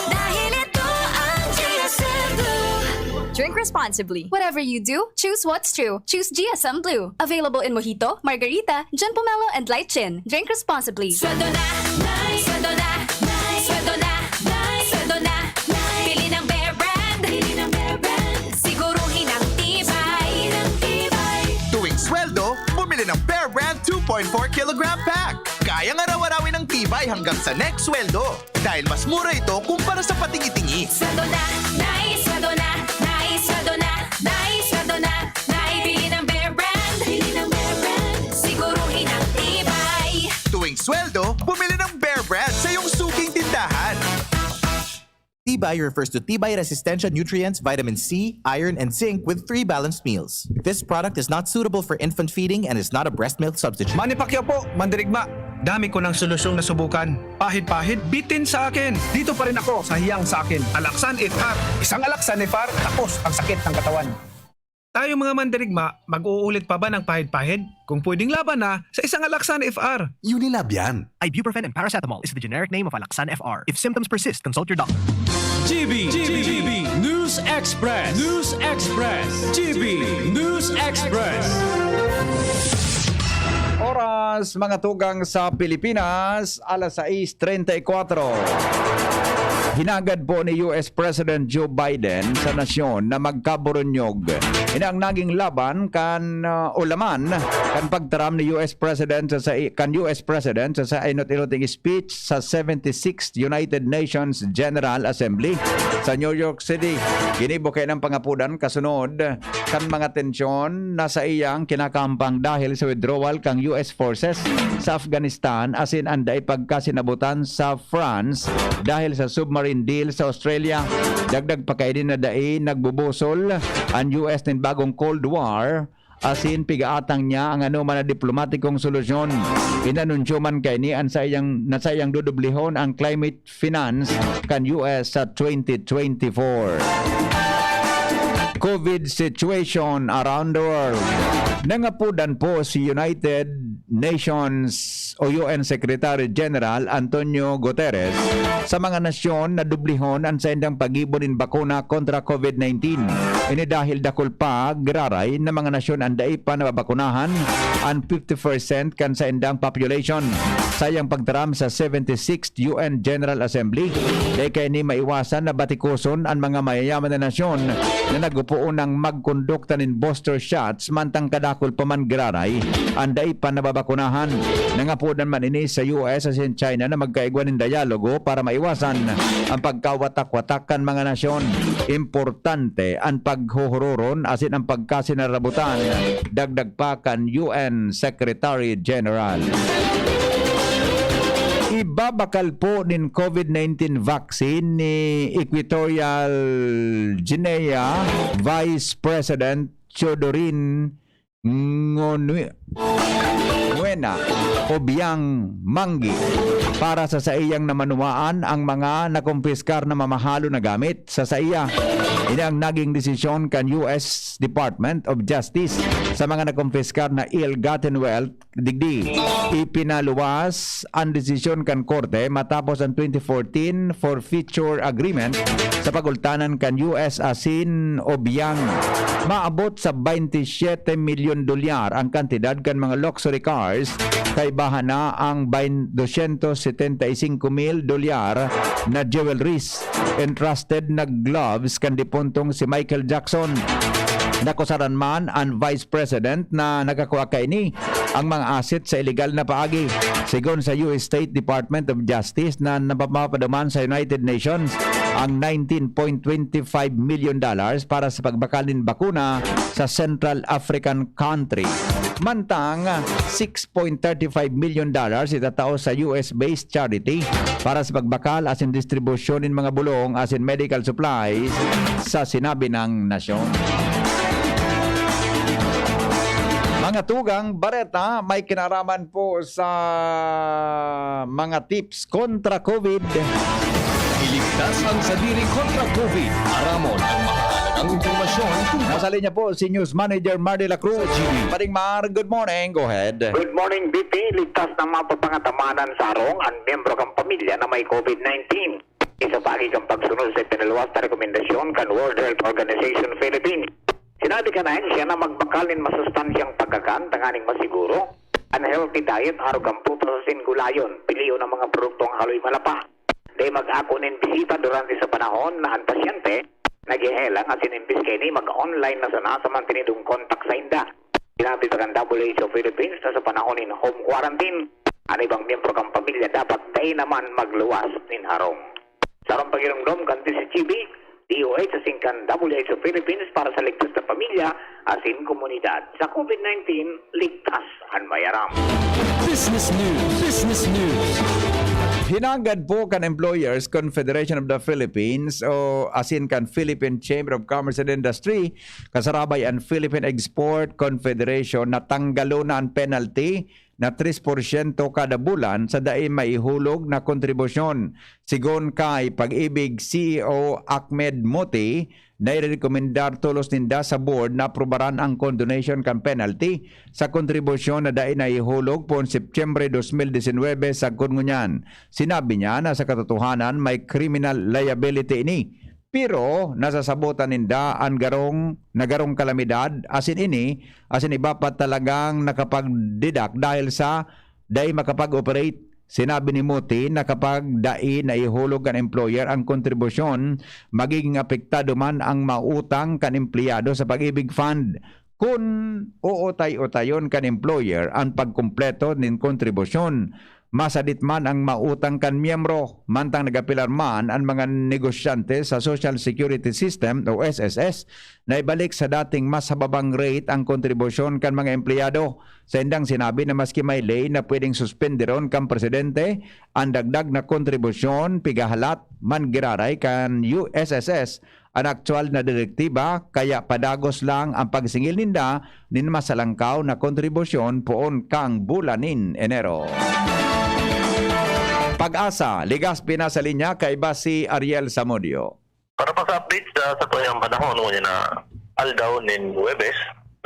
Dahil ito ang G S M Blue. Drink responsibly. Whatever you do, choose what's true. Choose G S M Blue. Available in Mojito, Margarita, John Pomelo, and Light Gin. Drink responsibly. Sweldo na, Nay! Sweldo na, Nay! Sweldo na, Nay! Sweldo na, Nay! Bili ng Bear Brand! Bili ng Bear Brand! Siguruhin ang tibay! Siguruhin ang tibay! Tuwing sweldo, bumili ng Bear Brand two point four kilogram pack. Kayang araw-arawin ang tibay hanggang sa next sweldo. Dahil mas mura ito kumpara sa patingi-tingi. Sweldo na, Nay! Sweldo na, Nay! Sweldo na, Nay! Sweldo na, Nay! Bili ng Bear Brand! Bili ng Bear Brand! Siguruhin ang tibay! Tuwing sweldo, bumili ng Bear Brand sa iyong suking tindahan. Tibay refers to tibay resistensya nutrients, vitamin C, iron, and zinc with three balanced meals. This product is not suitable for infant feeding and is not a breast milk substitute. Manny Pacquiao po, mandirigma. Dami ko ng solusyong nasubukan. Pahid-pahid, bitin sa akin. Dito pa rin ako sa hiyang sa akin. Alaxan F R. Isang Alaxan F R, tapos ang sakit ng katawan. Tayo mga mandirigma, mag-uulit pa ba ng pahid-pahid? Kung pwedeng laban na, sa isang Alaxan F R. Unilab yan. Ibuprofen and paracetamol is the generic name of Alaxan F R. If symptoms persist, consult your doctor. G B, G B, News Express. News Express. G B, News Express. Oras, mga tugang sa Pilipinas, alas sais treinta y cuatro. Hinagad po ni U S President Joe Biden sa nasyon na magkaburunyog. Ini ang naging laban kan, ah, o laman kan pagtaram ni U S President sa, sa, kan U S President sa, sa inot-inuting speech sa seventy-sixth United Nations General Assembly sa New York City. Ginibo kaini ang pangapudan kasunod kan mga tensyon na saiyang kinakampang dahil sa withdrawal kan U S forces sa Afghanistan asin an dai pagkasinabutan sa France dahil sa submarine deal sa Australia. Dagdag pa kaini na dai nagbubusol an U S nin bagong Cold War asin pigaatang niya ang anoman na diplomatikong solusyon. Inanunsyo man kaini an saiyang, na saiyang dudublihon ang climate finance kan U S sa twenty twenty-four. COVID situation around the world. Nangapudan po si United Nations o U N Secretary General Antonio Guterres sa mga nasyon na dublihon an saindang paggibo nin bakuna kontra COVID nineteen. Ini dahil dakul pa giraray na mga nasyon an dai pa nababakunahan an fifty percent kan saindang population. Saiyang pagtaram sa seventy-sixth U N General Assembly, dai kaini maiwasan na batikoson an mga mayayaman na nasyon na nagpoon nang magkondukta nin booster shots mantang kadakul pa man giraray an dai pa nababakunahan. Nangapudan man ini sa U S asin China na magkaigwa nin dialogo para maiwasan ang pagkawatak-watak kan mga nasyon. Importante an paghuhuroron asin ang pagkasinarabutan, dagdag pa kan U N Secretary General. Ibabakal po nin COVID nineteen vaccine ni Equatorial Guinea Vice President Teodorin Ngonue-, Nguena Obiang Manggi para sa saiyang namanuwaan ang mga nakumpiskar na mamahalon na gamit sa saiya. Ini ang naging desisyon kan U S Department of Justice sa mga nakumpiskar na ill-gotten wealth digdi. Ipinaluwas an desisyon kan korte matapos an twenty fourteen Forfeiture Agreement sa pagultanan kan U S asin Obiang. Maabot sa baynte siyete milyon dolyar ang kantidad kan mga luxury cars, kaibahan na ang bain-, dosyentos setenta y cinco mil dolyar na jewelries, entrusted na gloves kan dipuntong si Michael Jackson. Nakusaran man an Vice President na nakakua kaini ang mga asset sa iligal na paagi. Sigon sa U S State Department of Justice na napapaduman sa United Nations ang nineteen point twenty five million dollars para sa pagbakal nin bakuna sa Central African country. Mantang six point thirty five million dollars itatao sa U S-based charity para sa pagbakal asin distribusyon nin mga bulong asin medical supplies sa sinabi nang nasyon. Mga tugang bareta, may kinaraman po sa mga tips kontra COVID. Iligtas ang sadiri kontra COVID. Aramon ang mahalagang impormasyon tungkol. Nasa linya po si News Manager Mar de la Cruz. Sa G B. Maring Mar, good morning. Go ahead. Good morning, B P. Ligtas na mapapangatamanan sa harong an miyembro kan pamilya na may COVID nineteen. Isa pa agi kan pagsunod sa ipinaluwas na rekomendasyon kan World Health Organization Philippines. Sinabi kan ahensya na magbakal nin masustansyang pagkakan tanganing masiguro an healthy diet, arog kan prutas asin gulayon, pilion an mga produktong haloy malapa. Dai mag-ako nin bisita durante sa panahon na an pasyente naghehelang asin imbis kaini mag-online na sana sa mantenidong kontak sainda. Sinabi pa kan W H O Philippines na sa panahon nin home quarantine, an ibang miyembro kan pamilya dapat dai naman magluwas nin harong. Sa harong pagiromdom kan D Z G B, D O H asin kan W H O Philippines para sa ligtas na pamilya asin komunidad. Sa COVID nineteen, ligtas an may aram. Business News. Business News. Hinagad po kan Employers Confederation of the Philippines o asin kan Philippine Chamber of Commerce and Industry, kasarabay an Philippine Export Confederation, na tanggalon na an penalty na tres porsyento kada bulan sa dai maihulog na kontribusyon. Sigon kay Pag-ibig C E O Ahmed Muti, nairekomendar tolos ninda sa board na aprubaran ang condonation kan penalty sa kontribusyon na dai naihulog poon Setyembre dos mil disinwebe. Sagkod ngunyan, sinabi niya na sa katotohanan may criminal liability ini. Pero nasasabotan ninda an garong, na garong kalamidad, asin ini, asin iba pa talagang nakapagdidak dahil sa dai makapag-operate. Sinabi ni Muti na kapag dai naihulog kan employer ang kontribusyon, magiging apektado man ang mautang kan empleyado sa Pag-ibig Fund. Kun uutay-utayon kan employer an pagkumpleto nin kontribusyon, masadit man ang mautang kan miyembro. Mantang nag-apelar man an mga negosyante sa Social Security System o S S S na ibalik sa dating mas hababang rate ang kontribusyon kan mga empleyado. Saindang sinabi na maski may ley na pwedeng suspenderon kan presidente, an dagdag na kontribusyon pigahalat man giraray kan U S S S an aktual na direktiba, kaya padagos lang ang pagsingil ninda nin masalangkaw na kontribusyon poon kang bulan nin Enero. Pag-asa, Legazpi na sa linya, kaiba si Ariel Samudio. Para pa sa update sa satuyang panahon, ngunyan na aldaw nin Huwebes,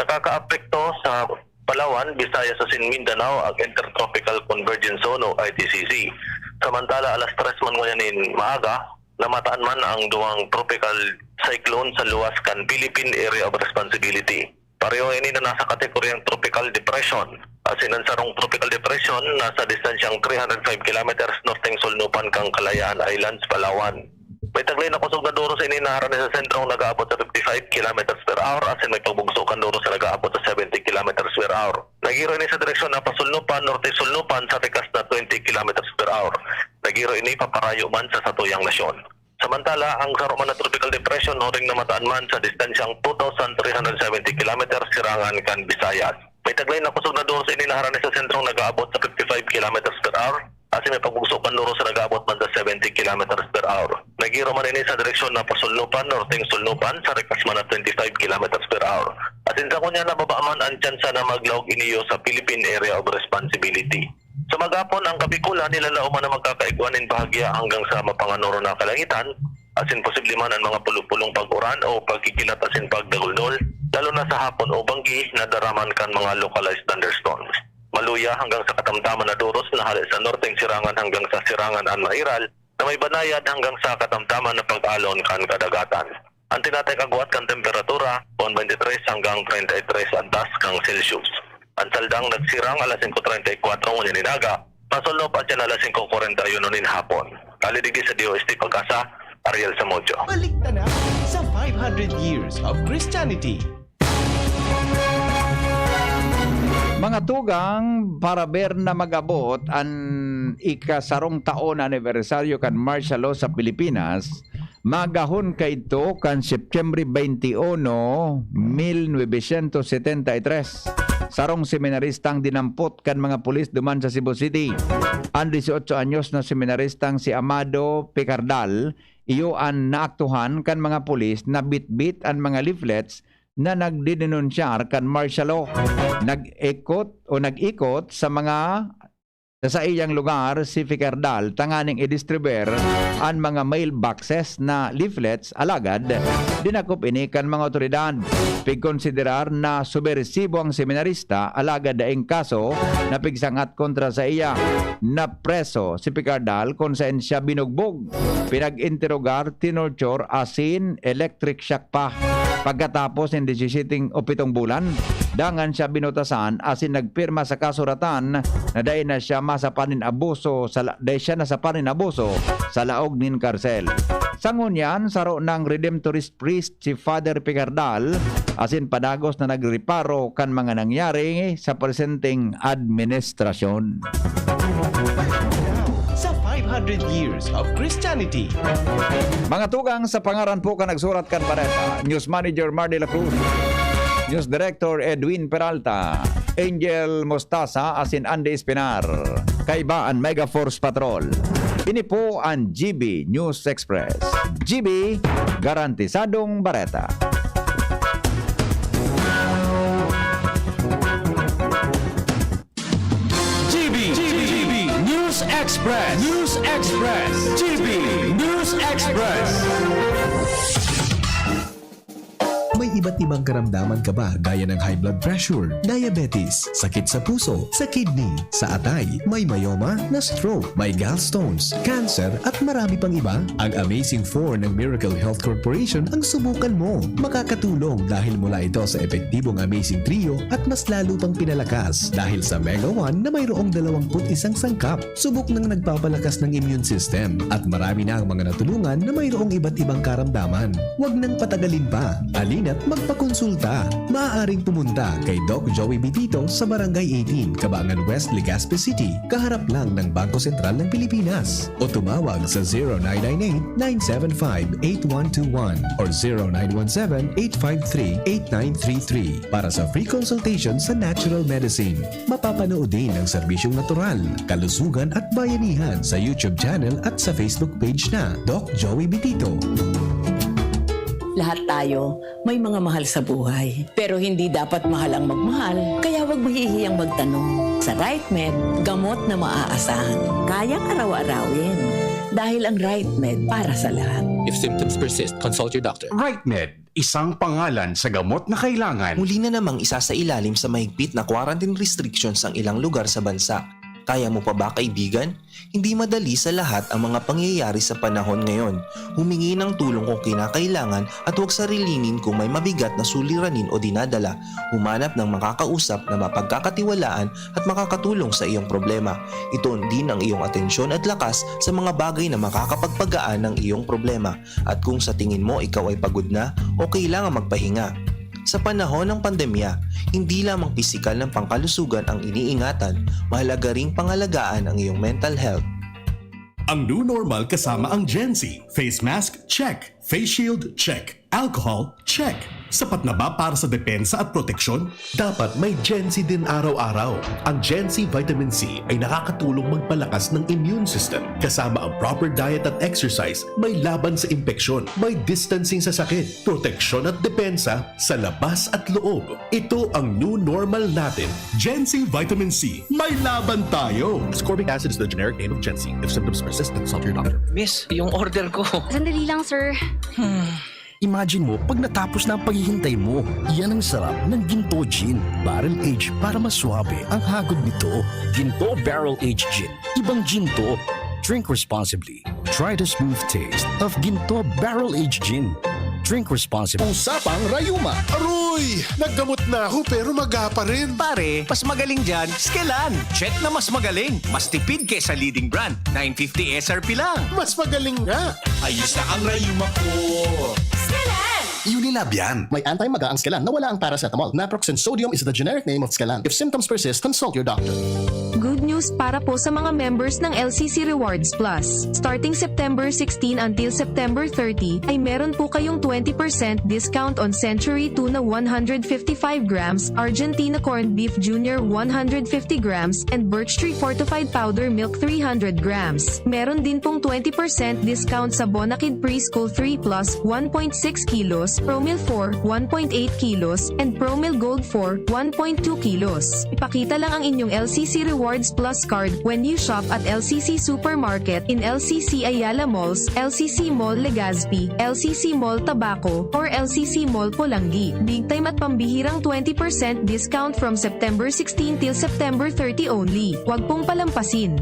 nakakaapekto sa Palawan, Visayas asin Mindanao ang Intertropical Convergence Zone o I T C Z. Samantala, alas tres man ngunyan nin maaga, namataan man ang duwang tropical cyclone sa luwas kan Philippine Area of Responsibility. Pareho ini na nasa kategoryang tropical depression. Asin an sarong tropical depression nasa distansyang three hundred five kilometers norteng sulnupan kan Kalayaan Islands, Palawan. May taglay na kusog na doros ini na harani sa sentrong nag-aabot sa fifty-five kilometers per hour asin may pagbugso kan doros na nag-aabot sa seventy kilometers per hour. Naghiro ini sa direksyon na pasulnupan, norte-sulnupan sa tikas na twenty kilometers per hour. Naghiro ini paparayo man sa satuyang nasyon. Samantala, ang saro man na tropical depression huring namataan man sa distansyang two thousand three hundred seventy kilometers sirangan kan Visayas. May taglay na kusog na doros ini na harani sa sentrong nag-aabot sa fifty-five kilometers per hour, asin may pagbugso kan doros na nag-aabot man sa seventy kilometers per hour. Naghiro man ini sa direksyon na pasulnupan, norteng sulnupan, sa tikas man na twenty-five kilometers per hour. Asin sa kunya, nababa man ang tsansa na maglaog ini iyo sa Philippine Area of Responsibility. Sa maghapon, ang Kabikulan nilalaoman na magkakaigwa nin bahagya hanggang sa mapanganoro na kalangitan, asin posible man an mga pulupulong pag-uran o pagkikilat asin pagdagulnol, lalo na sa hapon o banggi na daraman kan mga localized thunderstorms. Maluya hanggang sa katamtaman na doros na hale sa norteng sirangan hanggang sa sirangan an mairal, na may banayad hanggang sa katamtaman na pag-alon kan kadagatan. An tinatay kagwat kan temperatura, pon twenty-three hanggang treinta y tres antas kan Celsius. An saldang nagsirang alas singko treinta y kwatro ngunyan nin aga, masulnop atyan alas singko kwarenta y uno nin hapon. Hali digdi sa D O S T Pag-asa, Ariel Samudio. Balik ta na sa five hundred years of Christianity. Mga tugang, para ber na mag-abot an ikasarong taon na anibersaryo kan martial law sa Pilipinas, magahon kaidto kan Setyembre twenty-one, mil novecientos setenta y tres. Sarong seminarista ang dinampot kan mga pulis duman sa Cebu City. An dieciocho anyos na seminaristang si Amado Picardal, iyo an naaktuhan kan mga pulis na bitbit an mga leaflets na nagdedenounsyar kan martial law. Nag-ikot o nag-ikot sa mga sa saiyang lugar si Picardal tanganing i-distribuer an mga mailboxes na leaflets, alagad dinakop ini kan mga otoridad. Pigkonsiderar na subersibo ang seminarista, alagad daing kaso na pigsangat kontra saiya. Napreso si Picardal kun saen siya binugbog, pinag-interogar, tinorture asin electric shock pa. Pagkatapos nin disisyete o pitong bulan, dangan siya binutasan asin nagpirma sa kasuratan na dai na siya masapan nin abuso sa la-, dai siya nasapan nin abuso sa laog nin karsel. Sa ngunyan, saro nang Redemptorist priest si Father Picardal, asin padagos na nagrereparo kan mga nangyari sa presenteng administrasyon. Sa five hundred years of Christianity. Mga tugang, sa pangaran po kan nagsurat kan bareta, News Manager Mar de la Cruz, News Director Edwin Peralta, Angel Mostasa asin Andy Espinar. Kaiba an Mega Force Patrol. Ini po an G B News Express. G B, garantisadong bareta. G B, G B News Express, News Express, G B News Express. May Iba't ibang karamdaman ka ba gaya ng high blood pressure, diabetes, sakit sa puso, sa kidney, sa atay, may myoma, na stroke, may gallstones, cancer, at marami pang iba? Ang Amazing four ng Miracle Health Corporation ang subukan mo. Makakatulong dahil mula ito sa epektibong Amazing Trio at mas lalo pang pinalakas dahil sa Mega one na mayroong dalawang put isang sangkap. Subok nang nagpapalakas ng immune system at marami na ang mga natulungan na mayroong iba't ibang karamdaman. Huwag nang patagalin pa. Halina't magpakonsulta. Maaaring pumunta kay Doc Joey Bitito sa Barangay eighteen, Cabangan West, Legazpi City, kaharap lang ng Bangko Sentral ng Pilipinas. O tumawag sa zero nine nine eight, nine seven five, eight one two one or zero nine one seven, eight five three, eight nine three three para sa free consultation sa natural medicine. Mapapanood din ang serbisyong natural, kalusugan at bayanihan sa YouTube channel at sa Facebook page na Doc Joey Bitito. Lahat tayo may mga mahal sa buhay. Pero hindi dapat mahal ang magmahal, kaya huwag mahihiyang magtanong. Sa RightMed, gamot na maaasahan. Kayang araw-arawin. Dahil ang RightMed para sa lahat. If symptoms persist, consult your doctor. RightMed, isang pangalan sa gamot na kailangan. Muli na namang isasailalim sa mahigpit na quarantine restrictions ang ilang lugar sa bansa. Kaya mo pa ba, kaibigan? Hindi madali sa lahat ang mga pangyayari sa panahon ngayon. Humingi ng tulong kung kinakailangan at huwag sarilinin kung may mabigat na suliranin o dinadala. Humanap ng makakausap na mapagkakatiwalaan at makakatulong sa iyong problema. Ituon din ang iyong atensyon at lakas sa mga bagay na makakapagpagaan ng iyong problema. At kung sa tingin mo ikaw ay pagod na o kailangan magpahinga, sa panahon ng pandemya, hindi lamang pisikal na pangkalusugan ang iniingatan, mahalaga ring pangalagaan ang iyong mental health. Ang new normal kasama ang Gen Z. Face mask, check. Face shield, check. Alcohol, check. Sapat na ba para sa depensa at proteksyon? Dapat may Gen Z din araw-araw. Ang Gen Z Vitamin C ay nakakatulong magpalakas ng immune system. Kasama ang proper diet at exercise, may laban sa impeksyon, may distancing sa sakit, proteksyon at depensa sa labas at loob. Ito ang new normal natin. Gen Z Vitamin C, may laban tayo! Ascorbic acid is the generic name of Gen Z. If symptoms persist, consult your doctor. Miss, yung order ko. Sandali lang, sir. Imagine mo, pag natapos na ang paghihintay mo, yan ang sarap ng Ginto Gin. Barrel Age para mas swabe ang hagod nito. Ginto Barrel Age Gin. Ibang Ginto. Drink responsibly. Try the smooth taste of Ginto Barrel Age Gin. Drink responsibly. Usapang Rayuma. Aroy! Naggamot na ako pero maga pa rin. Pare, mas magaling dyan, Skelan. Check na mas magaling. Mas tipid kesa leading brand. nine fifty S R P lang. Mas magaling nga. Ayos na ang rayuma ko. Skelan! Unilab yan. May anti-maga ang Skelan na wala ang paracetamol. Naproxen sodium is the generic name of Skelan. If symptoms persist, consult your doctor. Good news para po sa mga members ng L C C Rewards Plus. Starting September sixteen until September thirty, ay meron po kayong twenty percent discount on Century Tuna one hundred fifty-five grams, Argentina Corned Beef Junior one hundred fifty grams, and Birch Tree Fortified Powder Milk three hundred grams. Meron din pong twenty percent discount sa Bonakid Preschool three plus one point six kilos, Promil four one point eight kilos, and Promil Gold four one point two kilos. Ipakita lang ang inyong L C C Rewards Plus card when you shop at L C C Supermarket in L C C Ayala Malls, L C C Mall Legazpi, L C C Mall Tabaco, or L C C Mall Polangui. Big time at pambihirang twenty percent discount from September sixteen till September thirty only. Wag pong palampasin.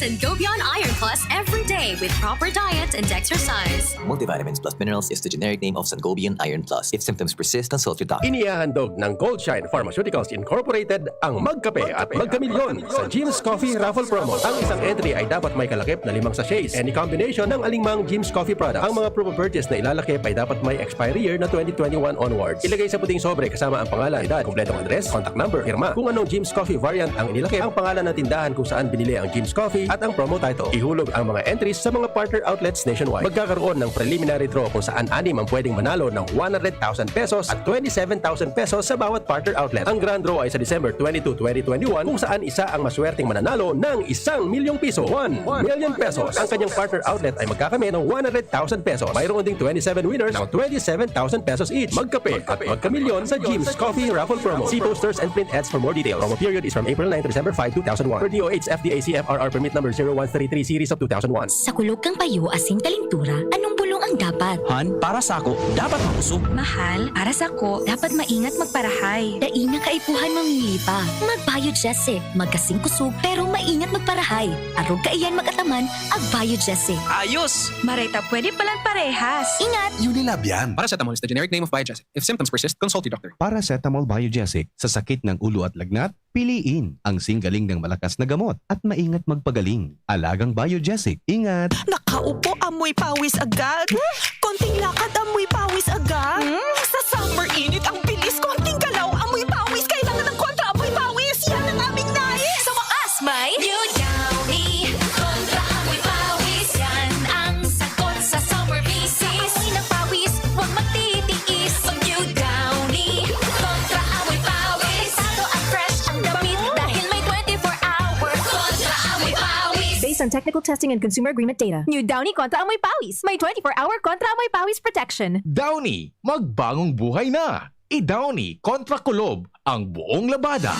Sangobion Iron Plus every day with proper diet and exercise. Multivitamins plus minerals is the generic name of Sangobion Iron Plus. If symptoms persist, consult your doctor. Inihahandog ng Goldshine Pharmaceuticals Incorporated ang Magkape at Magkamilyon sa Jim's Coffee Raffle Promo. Ang isang entry ay dapat may kalakip na limang sachets. Any combination ng alingmang Jim's Coffee product. Ang mga proof of purchase na ilalakip ay dapat may expiry year na twenty twenty-one onwards. Ilagay sa puting sobre kasama ang pangalan, edad, kompletong address, contact number, pirma. Kung anong Jim's Coffee variant ang inilakip, ang pangalan ng tindahan kung saan binili ang Jim's Coffee at ang promo title. Ihulog ang mga entry Sa mga partner outlets nationwide, magkakaroon ng preliminary draw kung saan anim ang pwedeng manalo ng one hundred thousand pesos at twenty-seven thousand pesos sa bawat partner outlet. Ang grand draw ay sa December twenty-two, twenty twenty-one, kung saan isa ang maswerteng mananalo ng isang milyong piso, one million pesos. Ang kanyang partner outlet ay magkakamit ng one hundred thousand pesos. Mayroon ding twenty-seven winners ng twenty-seven thousand pesos each. Magkape at magkamilyon sa Jim's Coffee Raffle Promo. See posters and print ads for more details. Promo period is from April nine to December five, two thousand one. Per D O H F D A C F R R Permit Number zero one three three Series of two thousand one. Sa kulog kan payo asin kalintura, anong bulong ang dapat? Han, para sako, dapat makusog. Mahal, para sako, dapat maingat magparahay. Dai na kaipuhan mamili pa. Mag-Biogesic, magkasing kusog, pero maingat magparahay. Arog kaiyan mag-ataman, ag-Biogesic. Ayos! Maray ta pwede palan parehas. Ingat! Unilab yan. Paracetamol is the generic name of Biogesic. If symptoms persist, consult your doctor. Paracetamol Biogesic. Sa sakit ng ulo at lagnat, piliin ang singgaling ng malakas na gamot at maingat magpagaling. Alagang Biogesic. Ingat! Nakaupo, amoy pawis agad. Konting lakad, amoy pawis agad. Hmm? Sa summer init, ang bilis. Konting galaw, amoy pawis. Kailangan ng kontra amoy pawis. Yan ang aming nais. Sa wakas, may New Downy. Kontra amoy pawis. Yan ang sagot sa summer bisis. Amoy ng pawis, huwag magtitiis. Mag New Downy. Kontra amoy pawis. Delikado at fresh ang damit dahil may twenty-four hour kontra amoy pawis. Based on technical testing and consumer agreement data, New Downy Kontra Amoy Pawis. May twenty-four hour kontra amoy pawis protection. Downy, magbangong buhay na! I-Downy kontra kulob ang buong labada.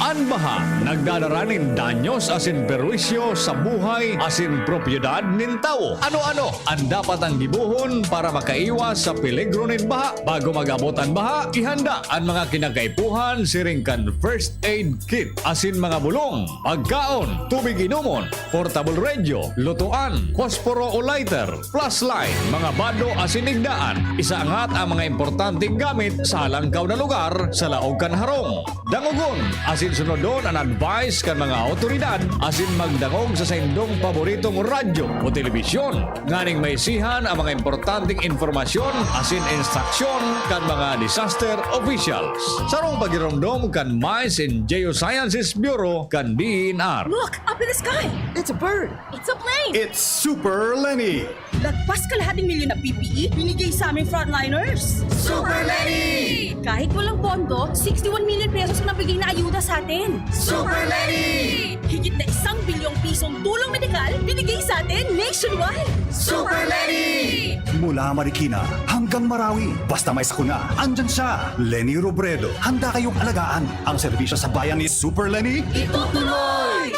An baha nagdadara nin danyos asin perwisyo sa buhay asin propiedad nin tawo. Ano-ano an dapat ang gibohon para makaiwas sa peligro nin baha? Bago mag-abot an baha, ihanda an mga kinakaipuhan siring kan first aid kit asin mga bulong, pagkaon, tubig inomon, portable radio, lutoan, posporo o lighter, flashlight, mga bado asin igdaan. Isaangat ang mga importanteng gamit sa halangkaw na lugar sa laog kan harong. Dangogon asin sunodon an advice kan mga awtoridad asin magdangog sa saindong paboritong radyo o telebisyon nganing maisihan ang mga importanteng impormasyon asin instruksyon kan mga disaster officials. Sarong pagiromdom kan Mines and Geosciences Bureau kan D E N R. Look, up in the sky! It's a bird! It's a plane! It's Super Lenny! Lagpas kalahating milyon na P P E, binigay sa aming frontliners! Super Lenny! Kahit walang pondo, sixty-one million pesos ang nabigay na ayuda sa atin! Super Lenny! Higit na isang bilyong pisong tulong medikal binigay sa atin nationwide! Super Lenny! Mula Marikina hanggang Marawi, basta may sakuna, andyan siya, Lenny Robredo. Handa kayong alagaan. Ang serbisyo sa bayan ni Super Lenny. Itutuloy!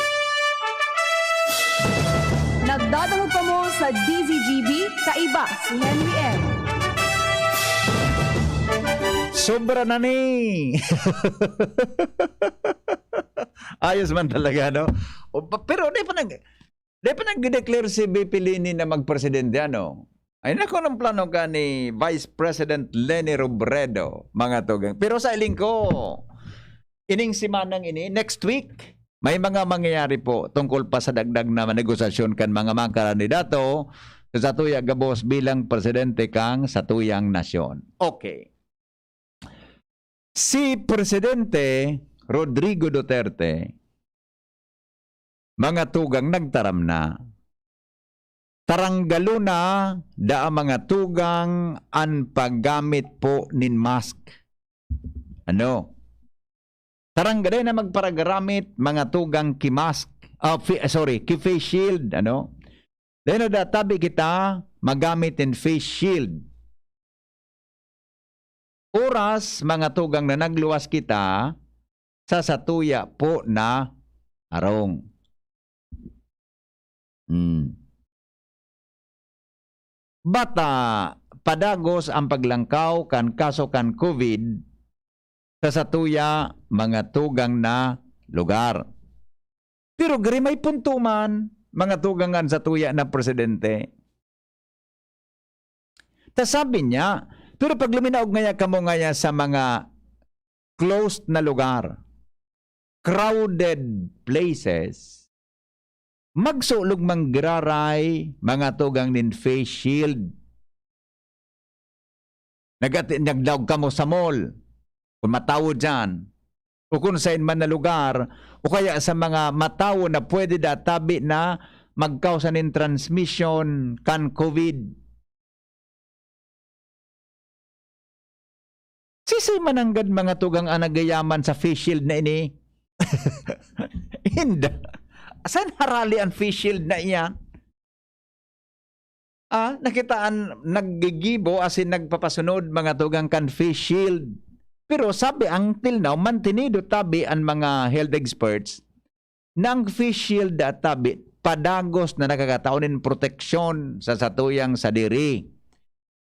Nagdadangog kamo sa D Z G B, kaiba si Henry M. Sobra na ni! Ayos man talaga, no? O, pa-, pero di pa nag-, di pa nag-declare si V P Leni na magpresidente, ano? Ay, naku, anong plano ka ni Vice President Leni Robredo, mga tugang? Pero sa iling ko, ining semanang ini, next week, may mga mangyayari po tungkol pa sa dagdag na negosasyon kan mga mga kandidato sa satuya gabos bilang presidente kan satuyang nasyon. Okay. Si Presidente Rodrigo Duterte, mga tugang, nagtaram na. Taranggalon na daa, mga tugang, an paggamit po nin mask. Ano? Taranggalon na magparagaramit, mga tugang, ki mask. Ah, fi-, sorry, ki face shield, ano? Dahil na daa tabi kita magamit nin face shield. Oras, mga tugang, na nagluwas kita sa satuya po na harong. Hmm. Bata, padagos ang paglangkaw kan kaso kan COVID sa satuya, mga tugang, na lugar. Pero gari may punto man, mga tugang, an satuya na presidente. Ta sabi niya, pero pag luminaog ngaya kamo ngaya sa mga closed na lugar, crowded places, magsulog man giraray, mga tugang, nin face shield. Nag-ati-, nagdaog kamo sa mall, kung matawo diyan, o kung saen man na lugar, o kaya sa mga matawo na pwede daa tabi na magkausa nin transmission kan COVID. Siisay man nanggad, mga tugang, an nagayaman sa face shield na ini? Inda. Saan harali an face shield na iyan? Ah, nakitaan, naggigibo asin nagpapasunod, mga tugang, kan face shield. Pero sabi, ang till now, mantenido tabi an mga health experts na ang face shield da tabi padagos na nakakatao nin proteksyon sa satuyang sadiri.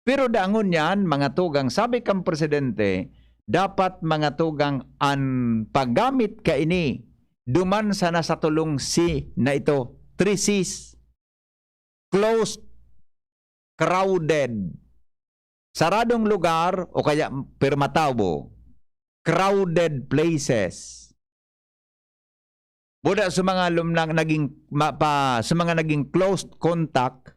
Pero dangon yan, mga tugang, sabi kan presidente, dapat, mga tugang, an paggamit kaini duman sana sa tulong C na ito, three Cs. Closed, crowded, saradong lugar o kaya pirmatawo, crowded places. Buda sa mga lumnang naging ma-, pa, sa mga naging close contact,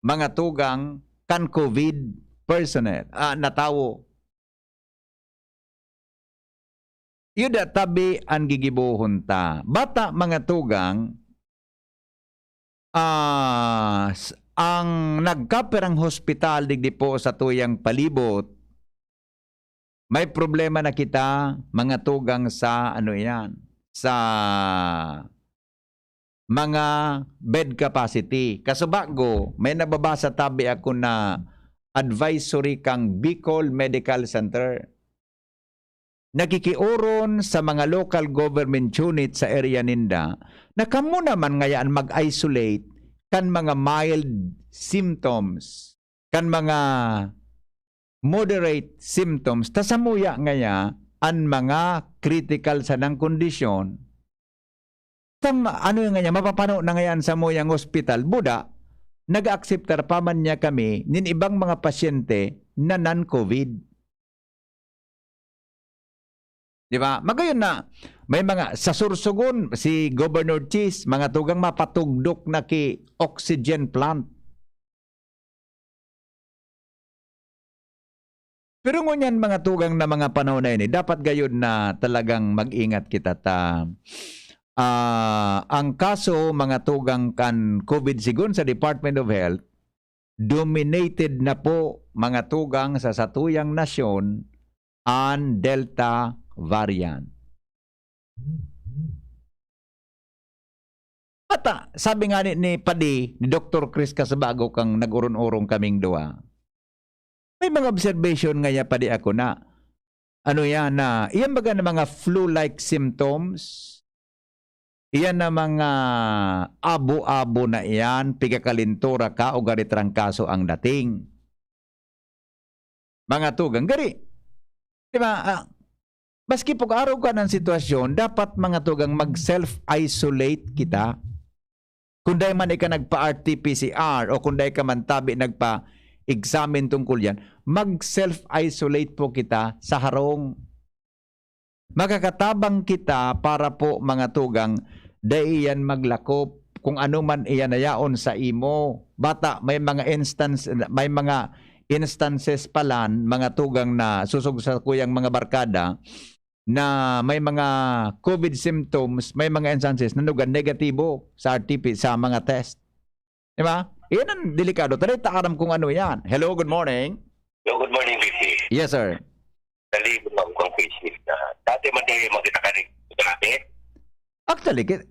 mga tugang kan COVID personnel, ah, na tawo. Iyo da tabi an gigibohon ta. Bata, mga tugang, ah, s-, ang nagkapirang hospital digdi po sa tuyang palibot, may problema na kita, mga tugang, sa ano iyan, sa mga bed capacity. Kasubago, may nababasa tabi ako na advisory kang Bicol Medical Center. Nakikioron sa mga local government unit sa area ninda na kamo naman ngaya an mag-isolate kan mga mild symptoms, kan mga moderate symptoms, ta samuya ngaya an mga critical sanang kondisyon. Tam-, ano yung nga niya, mapapano na ngayan sa muyang ospital, buda, nag-akseptar pa man niya kami nin ibang mga pasyente na non-COVID. Di ba? Magayon na, may mga, sa Sorsogon, si Governor Chis, mga tugang mapatugdok na ki oxygen plant. Pero ngunyan, mga tugang, na mga panahon na ini, dapat gayod na talagang mag-ingat kita ta, ah, ang kaso, mga tugang, kan COVID, sigon sa Department of Health, dominated na po, mga tugang, sa satuyang nasyon an Delta variant. At, ah, sabi nga ni, ni Padi, ni Doktor Chris Kasabago, kang nag-uron-urong kaming duwa, may mga observation nga ya, Padi, ako na, ano yan, na, iyan baga na mga flu-like symptoms, iyan na mga abo-abo na iyan, pigakalintura ka o gari trangkaso ang dating. Mga tugang, gari. Di ba? Ah, maski pag arog ka ng sitwasyon, dapat, mga tugang, mag-self-isolate kita. Kung dai man ika nagpa-R T P C R o kung dai ka man tabi nagpa-examine tungkol yan, mag-self-isolate po kita sa harong. Makakatabang kita para po, mga tugang, dai iyan maglakop kung ano man iyan na yaon sa imo. Bata, may mga instance, may mga instances palan, mga tugang, na susog sa kuyang mga barkada, na may mga COVID symptoms, may mga instances na nugan negatibo sa R T P, sa mga test. Di ba? Iyan ang delikado. Taray ta aram kung ano yan. Hello, good morning. Hello, good morning, B C. Yes, sir. Naligo ako kang Facebook na dati man tayo magkita ka rin. Grabe. Actually, ki-,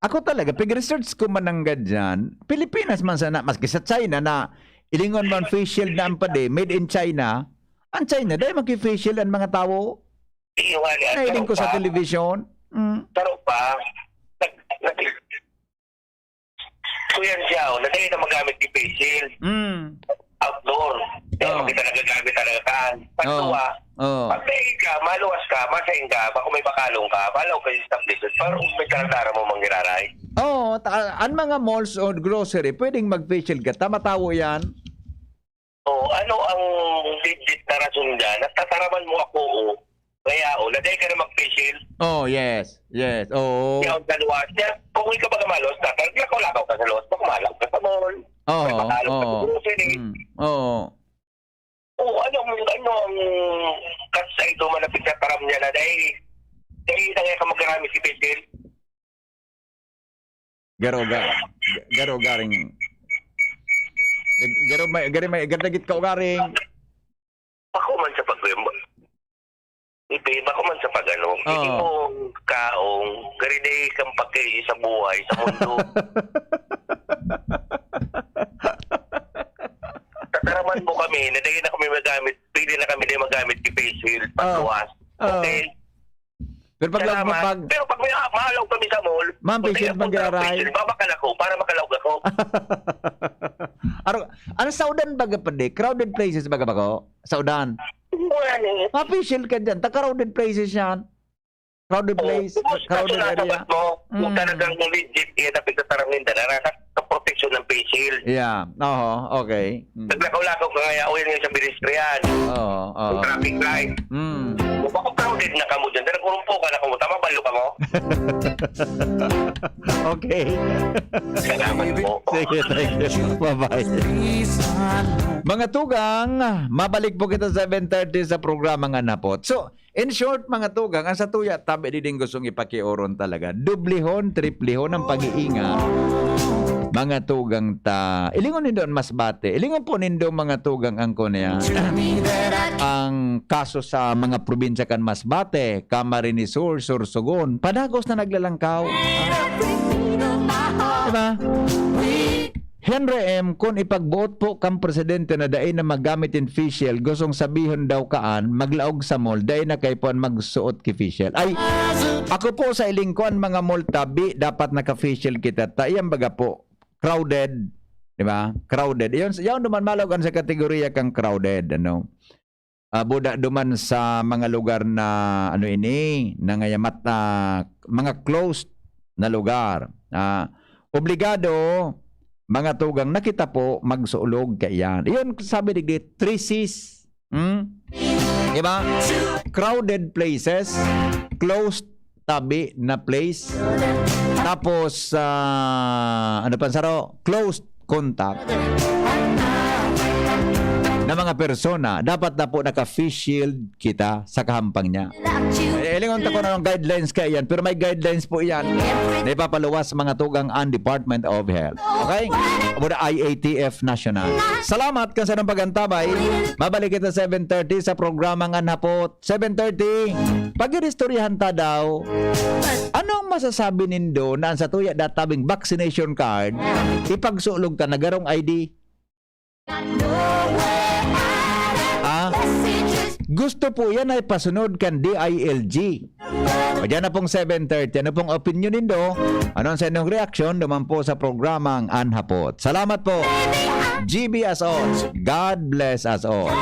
ako talaga, pag-research ko mananggad dyan, Pilipinas man sana, maski sa China na ilingon man face shield na ang padi, made in China, ang China, dahil mag-face shield ang mga tao. Iyo nga ni Nailing ko sa pa, television. Mm. Taro pa, nag-, nag-, Kuya Xiao, na dahil na magamit ni face shield Mm. outdoor. Kaya Oo. makita nagagamit talaga kaan. Oo. Pagduwa, Oo. pag naig ka, maluwas ka, masaing ka, baka may bakalong ka, malaw ka yung establishment, para kung may karadara mo manggiraray. Oo, ta-, an mga malls o grocery, pwedeng mag-face shield ka. Tama, tawo yan. Oh, ano ang legit na rason dyan? Natataraman mo ako, oh. Kaya, oh, lagay ka na mag-face shield. Oh, yes. Yes. Oo. Kaya ang galuwas niya, kung ikaw baga malos, tatal-, lakaw-lakaw ka sa luwas, baka malaw ka sa mall. Oo, May makalog ka sa oo. grocery. Mm, oo. Oh, ano, ano ang kas-, ay, duman na pagtataram niya na dahil, dahil na nga ka magkarami si face shield. Garo ga, garo garing. Garo may, garo may, garo dagit ka ugaring. Bako man sa pag-, ito, bako man sa pag-ano. Oo. Hindi mo kaong, gariday kang pagkayo sa buhay, sa mundo. Tataraman mo kami, na dahil na kami magamit, pwede na kami na magamit yung face shield, pagluwas. Oo. Okay. Pero pag, Salamat. pag, Pero pag may mahalaw kami sa mall, Ma'am, pag face shield nagpunta man giraray. Face shield, babakal ako para makalaog ako. Aro, ano sa udan baga pa di? Crowded places baga bako? Sa udan. Wala na eh. Ma-face shield ka dyan. Ta crowded places yan. Crowded place, Tapos, crowded kaso nasa area. ba't mo, kung Mm. talagang legit, eh, napigtataram ninda na nakakaproteksyon ng face shield. Yeah. Oo, okay. Mm. Naglakaw-lakaw ka ngayon, o yan yung sa pedestrian. Oo, oo. Yung traffic light. Mm. O baka crowded na kamo dyan, dahil kurumpo ka na kamo, tama balo ka mo? Okay. Salamat po. Sige, thank you. Bye-bye. Mga tugang, mabalik po kita seven thirty sa programang Anapot. So, in short, mga tugang, ang satuya, tabi di din gustong ipakioron talaga. Dublihon, triplihon ang pag-iingat. Mga tugang ta. Ilingon nindo ang masbate. Ilingon po nindo, mga tugang, ang kunya. Ang kaso sa mga probinsya kan Masbate, Camarines Sur, Sorsogon, padagos na naglalangkaw. Diba? Henry M, kun ipagboot po kan presidente na dai na magamit in face shield, gustong sabihon daw kaan, maglaog sa mall, dai na kaipuhan magsuot ki face shield. Ay, ako po sa ilingkuan mga mall tabi, dapat naka-face shield kita. Ta, iyan baga po, crowded, di ba? Crowded. Iyon, iyon duman malaog an sa kategorya kang crowded, ano? Ah, buda duman sa mga lugar na, ano ini, nangayamat na mga closed na lugar. Ah, obligado, mga tugang, na kita po magsuolog kaiyan. Iyon, sabi digdi, three C's. Hmm? Di ba? Crowded places, closed tabi na place. Tapos, ah, ano pa saro? Closed contact na mga persona. Dapat na po naka-face shield kita sa kahampang niya. Eh, lingon ta ko na ng guidelines kaya yan, pero may guidelines po yan na ipapaluwas mga tugang ang Department of Health. Okay? Muna I A T F National. Salamat kan sa pag-antabay. Mabalik kita seven thirty sa programang Anhapot. Seven thirty. Pag-iristoryahan ta daw, anong masasabi nindo na ang satuya databing vaccination card, ipagsulog ta na garong I D? Ah? Gusto po yan ay pasunod kan D I L G. O diyan na pong seven thirty. Ano pong opinion nindo? Ano ang sa inyong reaksyon? Duman po sa programang Anhapot. Salamat po. G B as all. God bless us all.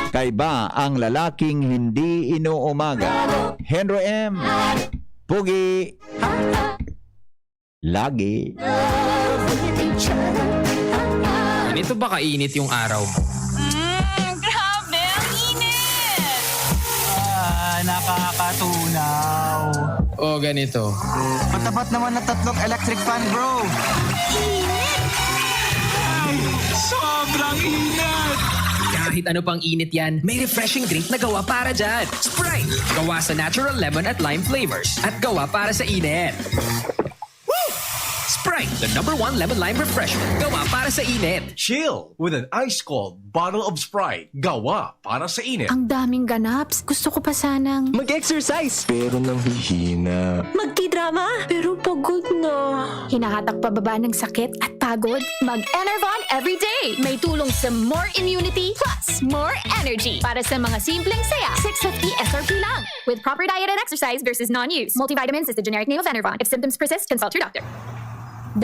Kaiba ang lalaking hindi inuumaga. Henry M. Pugi. Lagi. Ganito ba kainit yung araw? Mm, grabe, ang init! Ah, nakakatunaw. O ganito. Matapat naman na tatlong electric fan, bro. Init! Ay, sobrang init! Kahit ano pang init yan, may refreshing drink na gawa para dyan. Sprite! Gawa sa natural lemon at lime flavors. At gawa para sa init. Woo! Sprite, the number one lemon lime refreshment. Gawa para sa init. Chill with an ice-cold bottle of Sprite. Gawa para sa init. Ang daming ganaps. Gusto ko pa sanang Mag-exercise! Pero nanghihina. Magkidrama, pero pagod na. Hinahatak pababa ng sakit at pagod? Mag-Enervon everyday. May tulong sa more immunity plus more energy. Para sa mga simpleng saya, six fifty S R P lang. With proper diet and exercise versus non-use. Multivitamins is the generic name of Enervon. If symptoms persist, consult your doctor.